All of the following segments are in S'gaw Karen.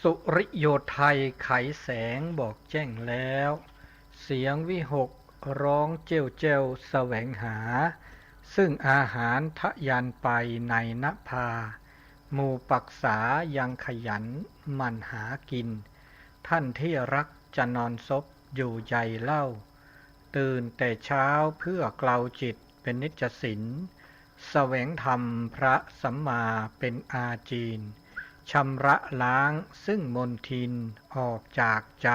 สุริโยไทยไขแสงบอกแจ้งแล้ว เสียงวิหกร้องเจ้ยวแจ้วแสวงหา ซึ่งอาหารทะยานไปในนภา หมู่ปักษายังขยันหมั่นหากิน ท่านที่รักจะนอนซบอยู่ใยเล่า ตื่นแต่เช้าเพื่อเกลาจิตเป็นนิจสิน แสวงธรรมพระสัมมาเป็นอาจีน ชำระล้างซึ่งมลทินออกจากใจ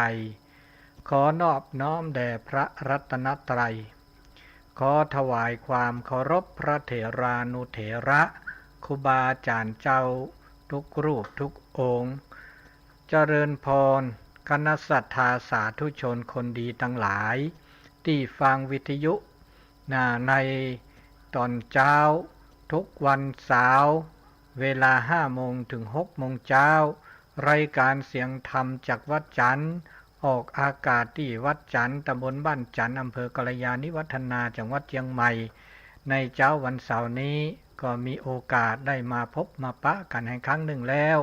ขอนอบน้อมแด่พระรัตนตรัย ขอถวายความเคารพพระเถรานุเถระ ครูบาอาจารย์เจ้าทุกรูปทุกองค์ เจริญพร คณะศรัทธาสาธุชนคนดีทั้งหลาย ที่ฟังวิทยุ นะ ในตอนเช้า ทุกวันเสาร์ เวลาห้าโมงถึงหกโมงเช้า รายการเสียงธรรมจากวัดจันทร์ ออกอากาศที่วัดจันทร์ ตำบลบ้านจันทร์ อำเภอกัลยาณิวัฒนา จังหวัดเชียงใหม่ ในเช้าวันเสาร์นี้ ก็มีโอกาสได้มาพบมาปะกันอีกครั้งหนึ่งแล้ว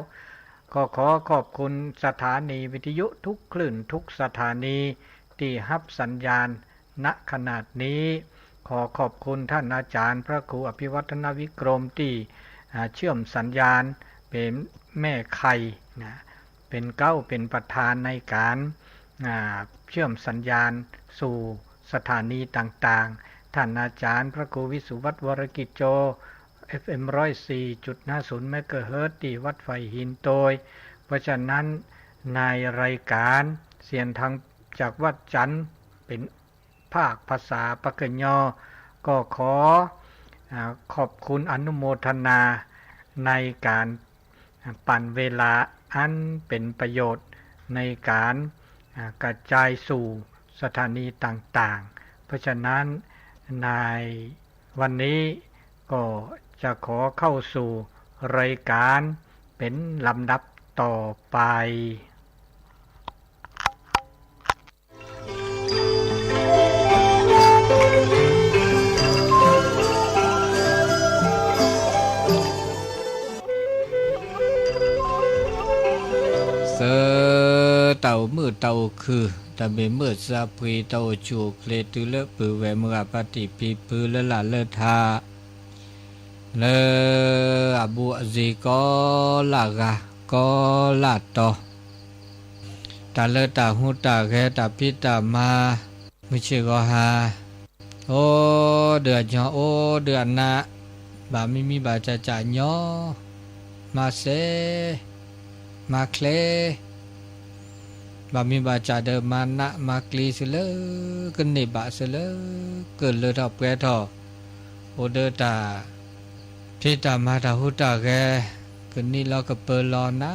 ก็ขอขอบคุณสถานีวิทยุทุกคลื่นทุกสถานีที่รับสัญญาณณขณะนี้ ขอขอบคุณท่านอาจารย์พระครูอภิวัฒนวิกรมที่ อ่า เชื่อมสัญญาณเป็นแม่ไข่ นะ เป็นเก๊าเป็นประธานในการ อ่า เชื่อมสัญญาณสู่สถานีต่างๆ ท่านอาจารย์พระครูวิสุวัฒน์วรกิจโจ เอฟเอ็ม ร้อยสี่จุดห้าศูนย์เมกะเฮิรตซ์ ที่วัดไผ่หินโตย เพราะฉะนั้นในรายการเสียงธรรมจากวัดจันทร์ เป็นภาคภาษาปากกยอ ก็ขอ อ่า ขอบคุณอนุโมทนาในการ ปั่นเวลาอันเป็นประโยชน์ในการ อ่า กระจายสู่สถานีต่างๆ เพราะฉะนั้นในวันนี้ก็จะขอเข้าสู่รายการเป็นลำดับต่อไป သၢ, တၢ်အိၣ်မုာ်တၢ်အိၣ်ခုၣ်, တၢ်မ့ၢ်မုာ်စၢ်ပှ့ၤ, တၢ်အိၣ်ဆူၣ်အိၣ်ချ့တုၤလၢပုၢ်ဝဲၢ်မုၢ်ဂၤ ပၢ်တံၢ်ဖံဖုလၢလၢ်လၢထး လၢအဘူးအစ့ၤကိးလၢ်ဂၤကိးလၢ်တီၤ, တၢ်လၢတၢ်ဟူးတၢ်ဂဲၤ တၢ်ဖံးတၢ်မၤ မုၢ်ဆ့ၣ်ဂီၤဟါ, အိၣ်ဒီးအညီ အိၣ်ဒီးအနး, ဘၣ်မံမံဘၣ်စၢ်စၢ်ညီ, မၤစဲ, မၤချ့ ဘၣ်မံဘၣ်စၢ်ဒီးမၤနးမၤကျံၤ စ့ၢ်လၢကန့ၢ်ဘၣ် စ့ၢ်လၢကလၢထီၣ်ပှဲၤထီၣ်, အိၣ်ဒီးတၢ်ဖံးတၢ်မၤ တၢ်ဟူးတၢ်ဂဲၤ ကနံၣ်လီၤကပၢၤလီၤနၤ,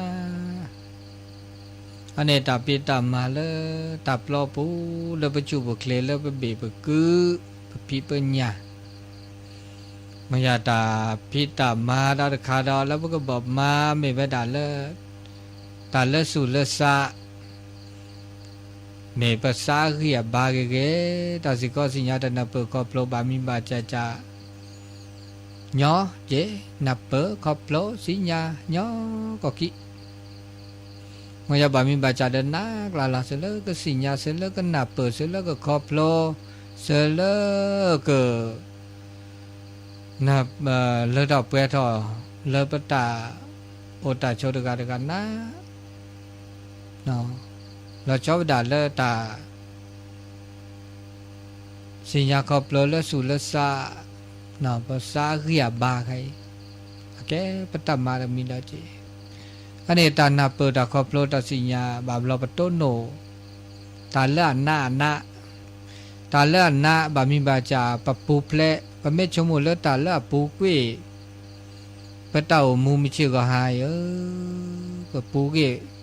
အန့ၣ်တၢ်ဖံးတၢ်မၤလၢတၢ်ပျီပူၤ လၢပဆူၣ်ပချ့ လၢပဘ့ၣ်ပကု ပဖံးပညၣ် မ့ၢ်ယၤတၢ်ဖံးတၢ်မၤတၢ်တခါဒီး လၢပကဘၣ်မၤမ့ၢ်ဝဲဒၣ်လၢ တၢ်လၢဆူၣ်လၢစး, မ့ၢ်ပသးအဂံၢ်အဘါဂ့ၤဂ့ၤ, တၢ်စ့ၢ်ကီးသ့ၣ်ညါတနၢ်ပၢၢ်ခီဖျိ ဘၣ်မံဘၣ်စၢ်စၢ် ညီက့ၤ နၢ်ပၢၢ်ခီဖျိသ့ၣ်ညါညီကီၢ်ခံ မ့ၢ်ယၤဘၣ်မံဘၣ်စၢ်ဒီးနးကျါလီၤ စ့ၢ်လၢကသ့ၣ်ညါ စ့ၢ်လၢကနၢ်ပၢၢ် စ့ၢ်လၢကခီဖျိ စ့ၢ်လၢက နၢ် လၢထီၣ်ပှဲၤထီၣ် လၢပတၢ်အိၣ်တၢ်ဆိးတဂၤတဂၤနၤ လီၤဆီဝဲဒၣ်လၢတၢ် သ့ၣ်ညါခီဖျိလၢဆူၣ်လၢစး ပသးအဂံၢ်အဘါခဲအံၤ အကဲပတၢ်မၤတမံၤလီၤက့ၤ, အန့ၣ်တၢ်နၢ်ပၢၢ်တၢ်ခီဖျိတၢ်သ့ၣ်ညါ ဘၣ်ဘျီပတိၢ်နီၣ် တၢ်လၢအနးအနး, တၢ်လၢအနး ဘၣ်မံဘၣ်စၢ် ပပူၤဖျဲး ပမ့ၢ်ဆိကမိၣ်လၢတၢ်လၢအပူၤကွံာ် ပတၢ်အိၣ်မူမုၢ်ဆ့ၣ်ဂီၤဟါအံၤဧၢ, ပပူၤကွံာ်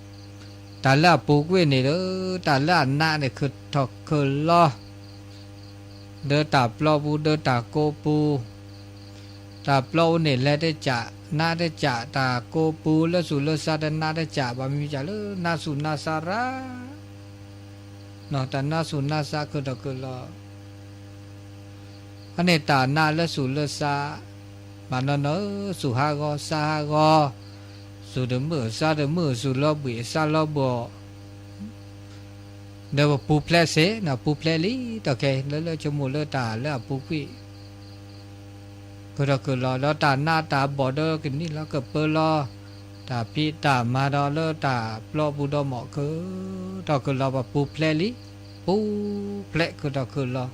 တၢ်လၢအပူၤကွံာ်န့ၣ်ဒီး တၢ်လၢအနးန့ၣ် ခုၣ်ထီၣ်ခုၣ်လီၤ ဒီးတၢ်ပျီပူၤ ဒီးတၢ်ကိးပူၤ, တၢ်ပျီပူၤန့ၣ် လဲၤတစး နးတစး တၢ်ကိးပူၤ လၢဆူၣ်လၢစးတနးတစး ဘၣ်မံဘၣ်စၢ်လၢနးဆူၣ်နးစးရၣ် တၢ်နးဆူၣ်နးစးခုၣ်ထီၣ်ခုၣ်လီၤ, အန့ၣ်တၢ်နးလၢဆူၣ်လၢစး, ဘၣ်နီၢ်နီၢ်ဧၢ ဆူၣ်ဟးဂီၤ စးဟးဂီၤ, သူၣ်တမုာ်အသးတမုာ် သူၣ်လီၤဘှံးအသးလီၤဘှီး ဒီးပပူၤဖျဲးစ့ၢ်နီၤ ပူၤဖျဲးလံ တၢ်ခဲအံၤ လၢလၢဆိကမိၣ်လၢတၢ်လၢအပူၤကွံာ် ကဒီးကလီၤ ဒီးတၢ်နးတၢ်ဘီၣ်ဒီးကနံၣ်လီၤကပၢလီၤ တၢ်ဖံးတၢ်မၤဒီးလၢတၢ်ပျီပူၤဒီးမ့ၢ် ကဒီးကလီၤ ပပူၤဖျဲးလံ ပူၤဖျဲးကဒီးကလီၤ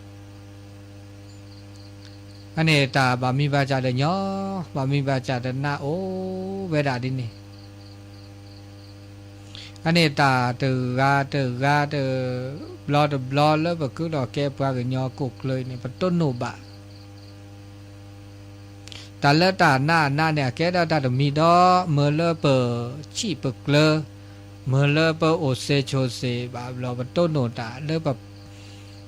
အန့ၣ်တၢ်ဘၣ်မံဘၣ်စၢ်ဒီးညီ ဘၣ်မံဘၣ်စၢ်တနးအိၣ်ဝဲဒၣ်ဒ်န့ၣ် အန့ၣ်တၢ်တဂၤတဂၤတဘျီတဘျီလၢပကဲထီၣ်ကဲပှၤကညီကိၣ်ကျၢၤအံၤန့ၣ် ပတိၢ်နီၣ်ဘၣ် တၢ်လၢတၢ်နးအနးန့ၣ် အကဲဒၣ်တၢ်တမံၤဒီး မ့ၢ်လၢပဆံၣ်ပကျၢၤ မ့ၢ်လၢပအိၣ်စ့ဆိးစ့ဘၣ်ဘျီ ပတိၢ်နီၣ်တၢ်လၢပ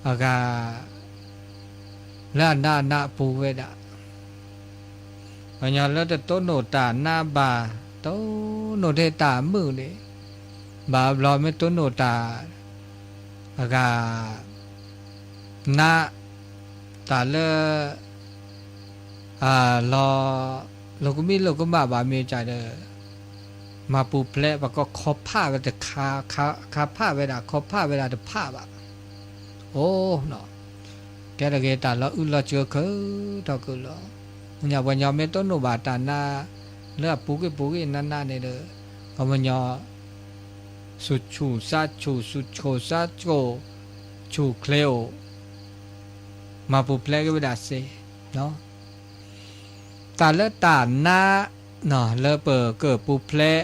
အဂၤ လၢအနးအနးအပူၤဝဲဒၣ် ပှၤကညီလၢတတိၢ်နီၣ်တၢ်နးဘၣ် တိၢ်နီၣ်ထဲတၢ်မုာ်န့ၣ် ဘၣ်ဘျီမ့ၢ်တိၢ်နီၣ်တၢ် အဂၤ နး တၢ်လၢ လီၤ လိာ်ကမံလိာ်ကမၣ်ဘၣ်မ့ၢ်ကဒီး မၤပူၤဖျဲး ပှၤကီခီဖးဝဲတခါ ခါဖးဝဲဒၣ် ခီဖးဝဲဒၣ်တဖးဘၣ် အိၣ်နီၤ ကဲတဂ့ၤတၢ်လီၤအုၣ်လီၤစၢၤခဲထီၣ်ကလီၤ ပှၤကညီမ့ၢ်တိၢ်နီၣ်ဘၣ်တၢ်နး လၢအပူၤကွံာ်ပူၤကွံာ်နးနးန့ၣ်ဒီး ပှၤကညီ သူၣ်ဆူၣ်သးဆူၣ် သူၣ်ဆိၣ်သးဆိၣ် ဆူၣ်ချ့အိၣ် မၤပူၤဖျဲးက့ၤဝဲဒၣ်စ့ၢ် တၢ်လၢတၢ်နး လၢပကပူၤဖျဲး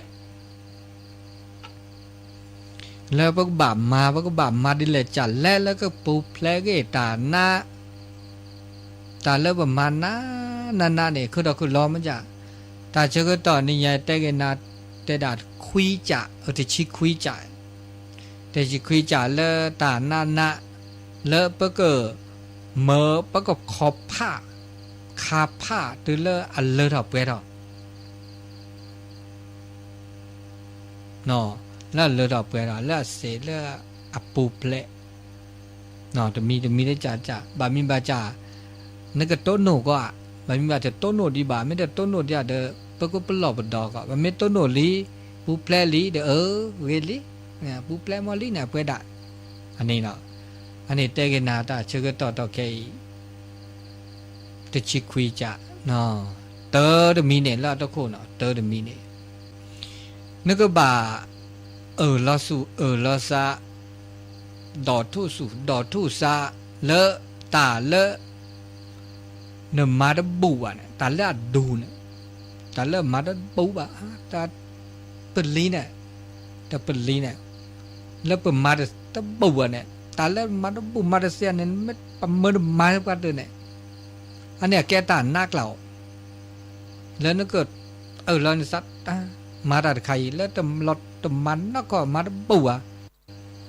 လၢပကဘၣ်မၤ ပကဘၣ်မၤဒ်လဲၣ်ကလဲၣ် လၢကပူၤဖျဲးက့ၤတၢ်နး တၢ်လၢပမၤနးနးနးန့ၣ် ခုၣ်ဒီးခုၣ်လီၤမး တၢ်ဆၢကတီၢ်နံၤညါ တဲက့ၤနၤ တဲဒၣ်ခွံကၠး တဆံခွံကၠး တဆံခွံကၠးလၢတၢ်နးနး လၢပက မၢပကခီဖး ခါဖးတုၤလၢအလၢထီၣ်ပှဲၤထီၣ် လၢအလၢထီၣ်ပှဲၤထီၣ် လၢအစ့းလၢအပူၤဖျဲး တမံၤတမံၤလၢကၠးကၠး ဘၣ်မံဘၣ်ကၠး နကတိၢ်နီၣ်ကီးဧါ ဘၣ်မံဘၣ်တတိၢ်နီၣ်ဒံးဘၣ် မ့ၢ်တတိၢ်နီၣ်ဒံးဒီး ပကပလီၢ်ပဒီကီး ပမ့ၢ်တိၢ်နီၣ်လံ ပူၤဖျဲးလံဒီး အၢ ဂ့ၤလံ ပူၤဖျဲးမီၢ်လံန့ၣ် အပှဲၤဒၣ် အန့ၣ်လီၤ အန့ၣ်တဲက့ၤနၤတၢ်ဆၢကတီၢ်တီခဲအံၤ တဆံခွံကၠး တၢတမံၤန့ၣ် လၢအတခိၣ်နီၤ တၢတမံၤန့ၣ် နကဘၣ် အၢၣ်လီၤသူၣ်အၢၣ်လီၤသး ဒီးထူၣ်သူၣ်ဒီးထူၣ်သး လၢတၢ်လၢ နမၤတဘူၣ်ဘၣ်န့ၣ် တၢ်လၢအဒူၣ်န့ၣ် တၢ်လၢမၤတဘူၣ်ဘၣ် တၢ်ပလံၤန့ၣ် တပလံၤန့ၣ် လၢပမၤတဘူၣ်ဘၣ်န့ၣ် တၢ်လၢမၤတဘူၣ်မၤတစဲးန့ၣ် ပမၢတမၤပှၤတၢၢ်န့ၣ် အန့ၣ်အကဲတၢ်နးကျၢ်အီၤ လၢနက အၢၣ်လီၤနသး မၤတၢ်တခါအံၤ လၢတမၤနီၢ်ကီၢ်မၤတဘူၣ်ဘၣ်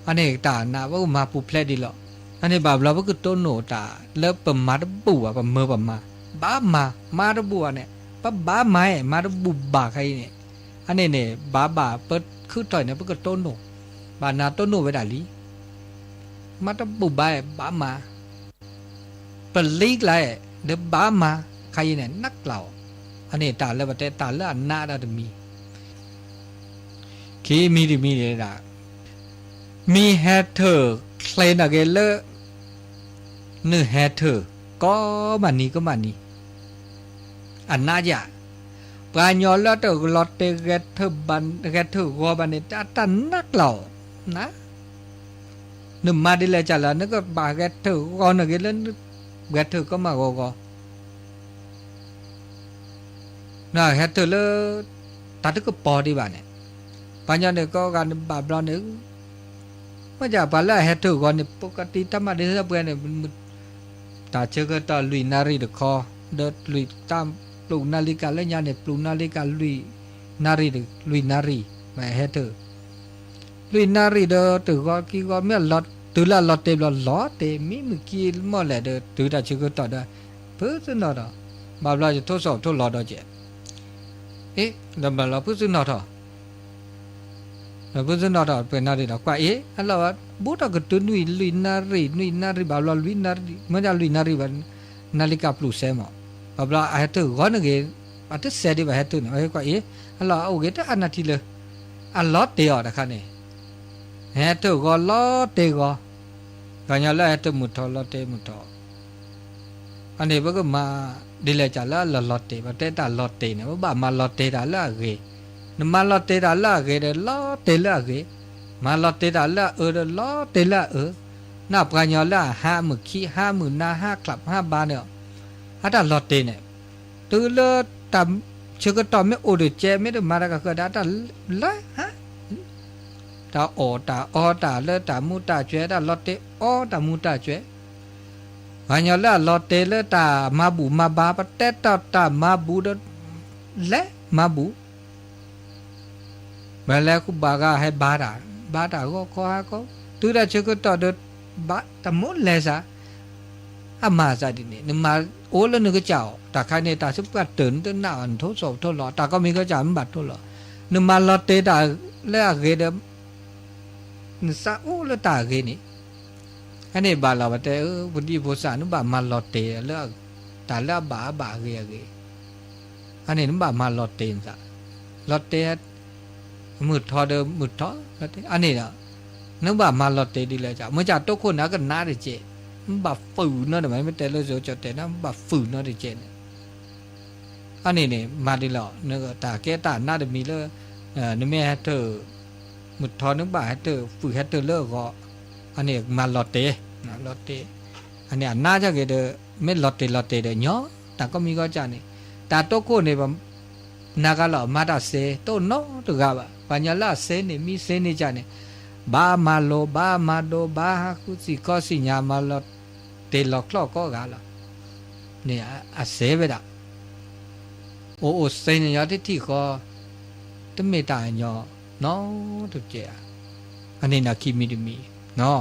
အန့ၣ်တၢ်နး ပကမၤပူၤဖျဲးဒံးလီၤ. အန့ၣ်ဘၣ်ဘျီပကတိၢ်နီၣ်တၢ် လၢပမၤတဘူၣ်ဘၣ် ပမၢပမၤ ဘၣ်မၤ မၤတဘူၣ်ဘၣ်န့ၣ် ပဘၣ်မၤ မၤတဘူၣ်ဘၣ်ခါအံၤန့ၣ် အန့ၣ်န့ၣ် ဘၣ်ဘၣ်ပခုထီၣ်န့ၣ် ပကတိၢ်နီၣ် ဘၣ်နၤတိၢ်နီၣ်ဝဲဒၣ်လံ မၤတဘူၣ်ဘၣ် ဘၣ်မၤ ပလံၤကျါ ဒီးဘၣ်မၤ ခါအံၤန့ၣ် နးကျၢ်အီၤ အန့ၣ်တၢ်လၢပတဲတၢ်လၢအနးဒၣ်တမံၤ ခံမံၤတမံၤန့ၣ်ဒၣ် မ့ၢ်ဟဲထၢၣ်ချ့နၤက့ၤလၢ နဟဲထၢၣ် ကိးမးနံၤကိးမးနံၤ အနးယၤ ပှၤကညီလၢတလီၤတဲာ် ဂဲၤထၢၣ်ဂီၤဘၣ်န့ၣ် တၢ်တၢ်နးကျၢ်အီၤ န နမၤဒ်လဲၣ်ကလဲၣ် နကဘၣ်ဂဲၤထၢၣ်ဂီၤနဂ့ၤလၢ ဂဲၤထၢၣ်ကိးမးဂီၤဂီၤ နဟဲထၢၣ်လၢ တၢ်တကပီၤဒံးဘၣ်န့ၣ် ပှၤကညီန့ၣ် ကိးဂၤန့ၣ်ဘၣ်ဘျီန့ၣ် မ့ၢ်ပှၤလၢအဟဲထၢၣ်ဂီၤန့ၣ် ပကတံၤတၢ်မၤဒ်သိးပှဲၤန့ၣ် တၢ်ဆၢကတီၢ်လွံၢ်နၣ်ရံၣ်တခီ ဒီးလွံၢ်တၢ်ပျုးနၣ်လံကၤလၢညါန့ၣ် ပျုးနၣ်လံကၤလွံၢ်နၣ်ရံၣ် လွံၢ်နၣ်ရံၣ် မ့ၢ်ဟဲထၢၣ် လွံၢ်နၣ်ရံၣ်ဒီးတဂီၤခံဂီၤ မ့ၢ်လီၤတုၤလၢအလီၤတဲာ်ဘျီလီၤတဲာ် မ့ၢ်မုၢ်ကံမီၢ်လဲၣ်ဒီး တုၤတၢ်ဆၢကတီၢ်ဒီး ဖုသ့ၣ်နီၣ်ထီၣ် ဘၣ်ဘျီယထိၣ်စီၣ်ထိၣ်လီၤဒီးကဲး အ့ ဒီးဘၣ်လီၤဖုသ့ၣ်နီၣ်ထီၣ် ဒီးဖုသ့ၣ်နီၣ်ထီၣ်ပှဲၤနၣ်ရံၣ်ဒီးကွၢ်အ့ အလီၤ ဘူးထီၣ်ကတုၤနွံလွံၢ်နၣ်ရံၣ် နွံနၣ်ရံၣ်ဘၣ်ဘျီလွံၢ်နၣ်ရံၣ် မ့ၢ်ဒၣ်လွံၢ်နၣ်ရံၣ်ဘၣ် နၣ်လံကၤပျုးစဲမး ဘၣ်ဘျီအဟဲထၢၣ်ဂီၤနဂ့ၤ အတစဲးဒံးဘၣ်ဟဲတုၤန့ၣ် အဟဲကွၢ်အံၤ အလီၢ်အိၣ်ဂ့ၤတၢ်အါနၢ်ထံလၢ အလီၤတ့ၢ်အီၤတခါန့ၣ် ဟဲတဂီၤလီၤတ့ၢ်ဂီၤ, ဂၤညီလၢအဟဲတမုၢ်ထီၣ်လီၤတ့ၢ်မုၢ်ထီၣ် အန့ၣ် ပကမၤဒ်လဲၣ်ကလဲၣ်လၢအလီၤတ့ၢ် ပတဲတၢ်လီၤတ့ၢ်န့ၣ် ပဘၣ်မၤလီၤတ့ၢ်တၢ်လၢအဂ့ၤ, နမၤလီၤတ့ၢ်တၢ်လၢအဂ့ၤဒီး လီၤတ့ၢ်လၢအဂ့ၤ, မၤလီၤတ့ၢ်တၢ်လၢအအၢဒီး လီၤတ့ၢ်လၢအအၢ, နပှၤကညီလၢအဟးမုၢ်ခံ ဟးမုၢ်နၤ ဟးချၢပ် ဟးဘါန့ၣ် အတၢ်လီၤတ့ၢ်န့ၣ် တုၤလၢတၢ်ဆၢကတီၢ်မ့ၢ်အိၣ်တကဲး မ့ၢ်တမၤတၢ်ကဃၢၤဒၣ် တၢ်လၢ တၢ်အီၣ်တၢ်အီတၢ်လၢတၢ်မူတၢ်ကွဲး တၢ်လီၤတ့ၢ်အီတၢ်မူတၢ်ကွဲး, ပှၤကညီလၢအလီၤတ့ၢ်လၢတၢ်မၤဘူၣ်မၤဘါ ပတဲတၢ်တၢ်မၤဘူၣ်ဒီး လဲၤမၤဘူၣ် မ့ၢ်လဲၤဃုဘၣ်ဂၤဟဲဘါတၢ် ဘါတၢ်ဂီၤခီဟါခီ, တုၤတၢ်ဆၢကတီၢ်ဒီး ဘါတၢ်မိၣ်လဲၤစး, အမၤစးဒ်န့ၣ် နမၤအိၣ်လၢနကစၢ်အီၤ တၢ်ခါန့ၣ် တၢ်စုပှၢ်တၢၢ်နတနာ်အီၤ နထိစိာ်ထိလီၤ တၢ်ကိးမံၤကိးကၢ် နဘၣ်ထိလီၤ, နမၤလီၤတ့ၢ်တၢ်လၢအဂ့ၤဒီး နသးအိၣ်လၢတၢ်အဂ့ၤန့ၣ်, အန့ၣ်ဘၣ်လီၤ ပတဲ ပဒံဖိသၣ် နဘၣ်မၤလီၤတ့ၢ်လၢ တၢ်လၢအဘၣ်အဘၣ်အဂ့ၤအဂ့ၤ, အန့ၣ် နဘၣ်မၤလီၤတ့ၢ်နသး, လီၤတ့ၢ် မုၢ်ထီၣ်ဒီးမုၢ်ထီၣ်, အန့ၣ်ဒီး နဘၣ်မၤလီၤတ့ၢ်ဒ်လဲၣ်က မ့ၢ်ကတိခိၣ်န့ၣ် အကနၣ်တကဲး, နဘၣ်ဖုၣ်နီတမံၤ မ့ၢ်တဲလၢစိၤကၠီၣ်တဲာ်န့ၣ် နဘၣ်ဖုၣ်နီတကဲးန့ၣ် အန့ၣ်န့ၣ် မၤဒ်လဲၣ် နတၢ်ကဲတၢ်နါတမံၤလၢ နမ့ၢ်ဟဲတၢၢ် မုၢ်ထီၣ်နဘၣ်ဟဲတၢၢ် ဖုၣ်ဟဲတၢၢ်လၢအဂီၢ်, အန့ၣ်မၤလီၤတ့ၢ်, လီၤတ့ၢ်, အန့ၣ်အနါက့ၤဒီး မ့ၢ်လီၤတ့ၢ်လီၤတ့ၢ်ဒီးညီ တၢ်ကိးမံၤကိးကၢ်န့ၣ်, တၢ်တိခိၣ်န့ၣ် နဂၤလီၤ မၤတၢ်စ့တအိၣ်နီတဂၤဘၣ်, ပှၤညီလၢအစ့န့ၣ်မံစ့န့ၢ်ကၢ်န့ၣ်, ဘၣ်မၤလိၤ ဘၣ်မၤဒိ ဘၣ်ဟးဃုသ့ၣ်ခီသ့ၣ်ညါ မၤလီၤတ့ၢ်လီၤကျိာ်ကိးဂၤလီၤ, န့ၣ်အစ့ဝဲဒၣ် အိၣ်အိၣ်စ့န့ၣ်ညီတထံၣ်ဃီ, တမ့ၢ်တၢ်အညီနီတကဲးဧါ, အန့ၣ်နခံမံၤတမံၤ,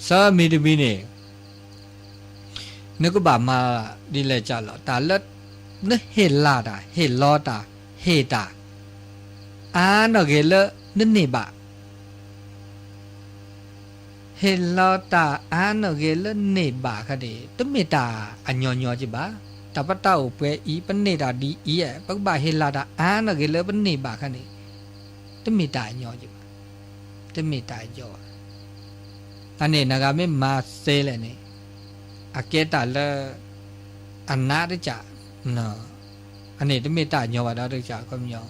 ဆၢမံၤတမံၤန့ၣ် နကဘၣ်မၤဒ်လဲၣ်ကလီၤ တၢ်လၢ နဟ့ၣ်လီၤတၢ် ဟ့ၣ်လီၤတၢ် ဟ့ၣ်တၢ် အါနီၢ်ဂ့ၤလၢနန့ၢ်ဘၣ်, ဟ့ၣ်လီၤတၢ်အါနီၢ်ဂ့ၤလၢန့ၢ်ဘၣ်ခါန့ၣ် တမ့ၢ်တၢ်အညီညီက့ဘၣ်. တၢ်ပတၢ်အိၣ်ပှဲၤအံၤ ပန့ၢ်တၢ်ဒ်အံၤ ပကဘၣ်ဟ့ၣ်လီၤတၢ်အါနီၢ်ဂ့ၤလၢပန့ၢ်ဘၣ်ခါန့ၣ် တမ့ၢ်တၢ်အညီက့ဘၣ်, တမ့ၢ်တၢ်အညီဘၣ်. အန့ၣ် နဂၤမ့ၢ်မၤစ့လဲၣ်န့ၣ် အကဲတၢ်လၢ အနးတကး, အန့ၣ်တမ့ၢ်တၢ်ညီဘၣ်ဒီးတကး ခီပညီ,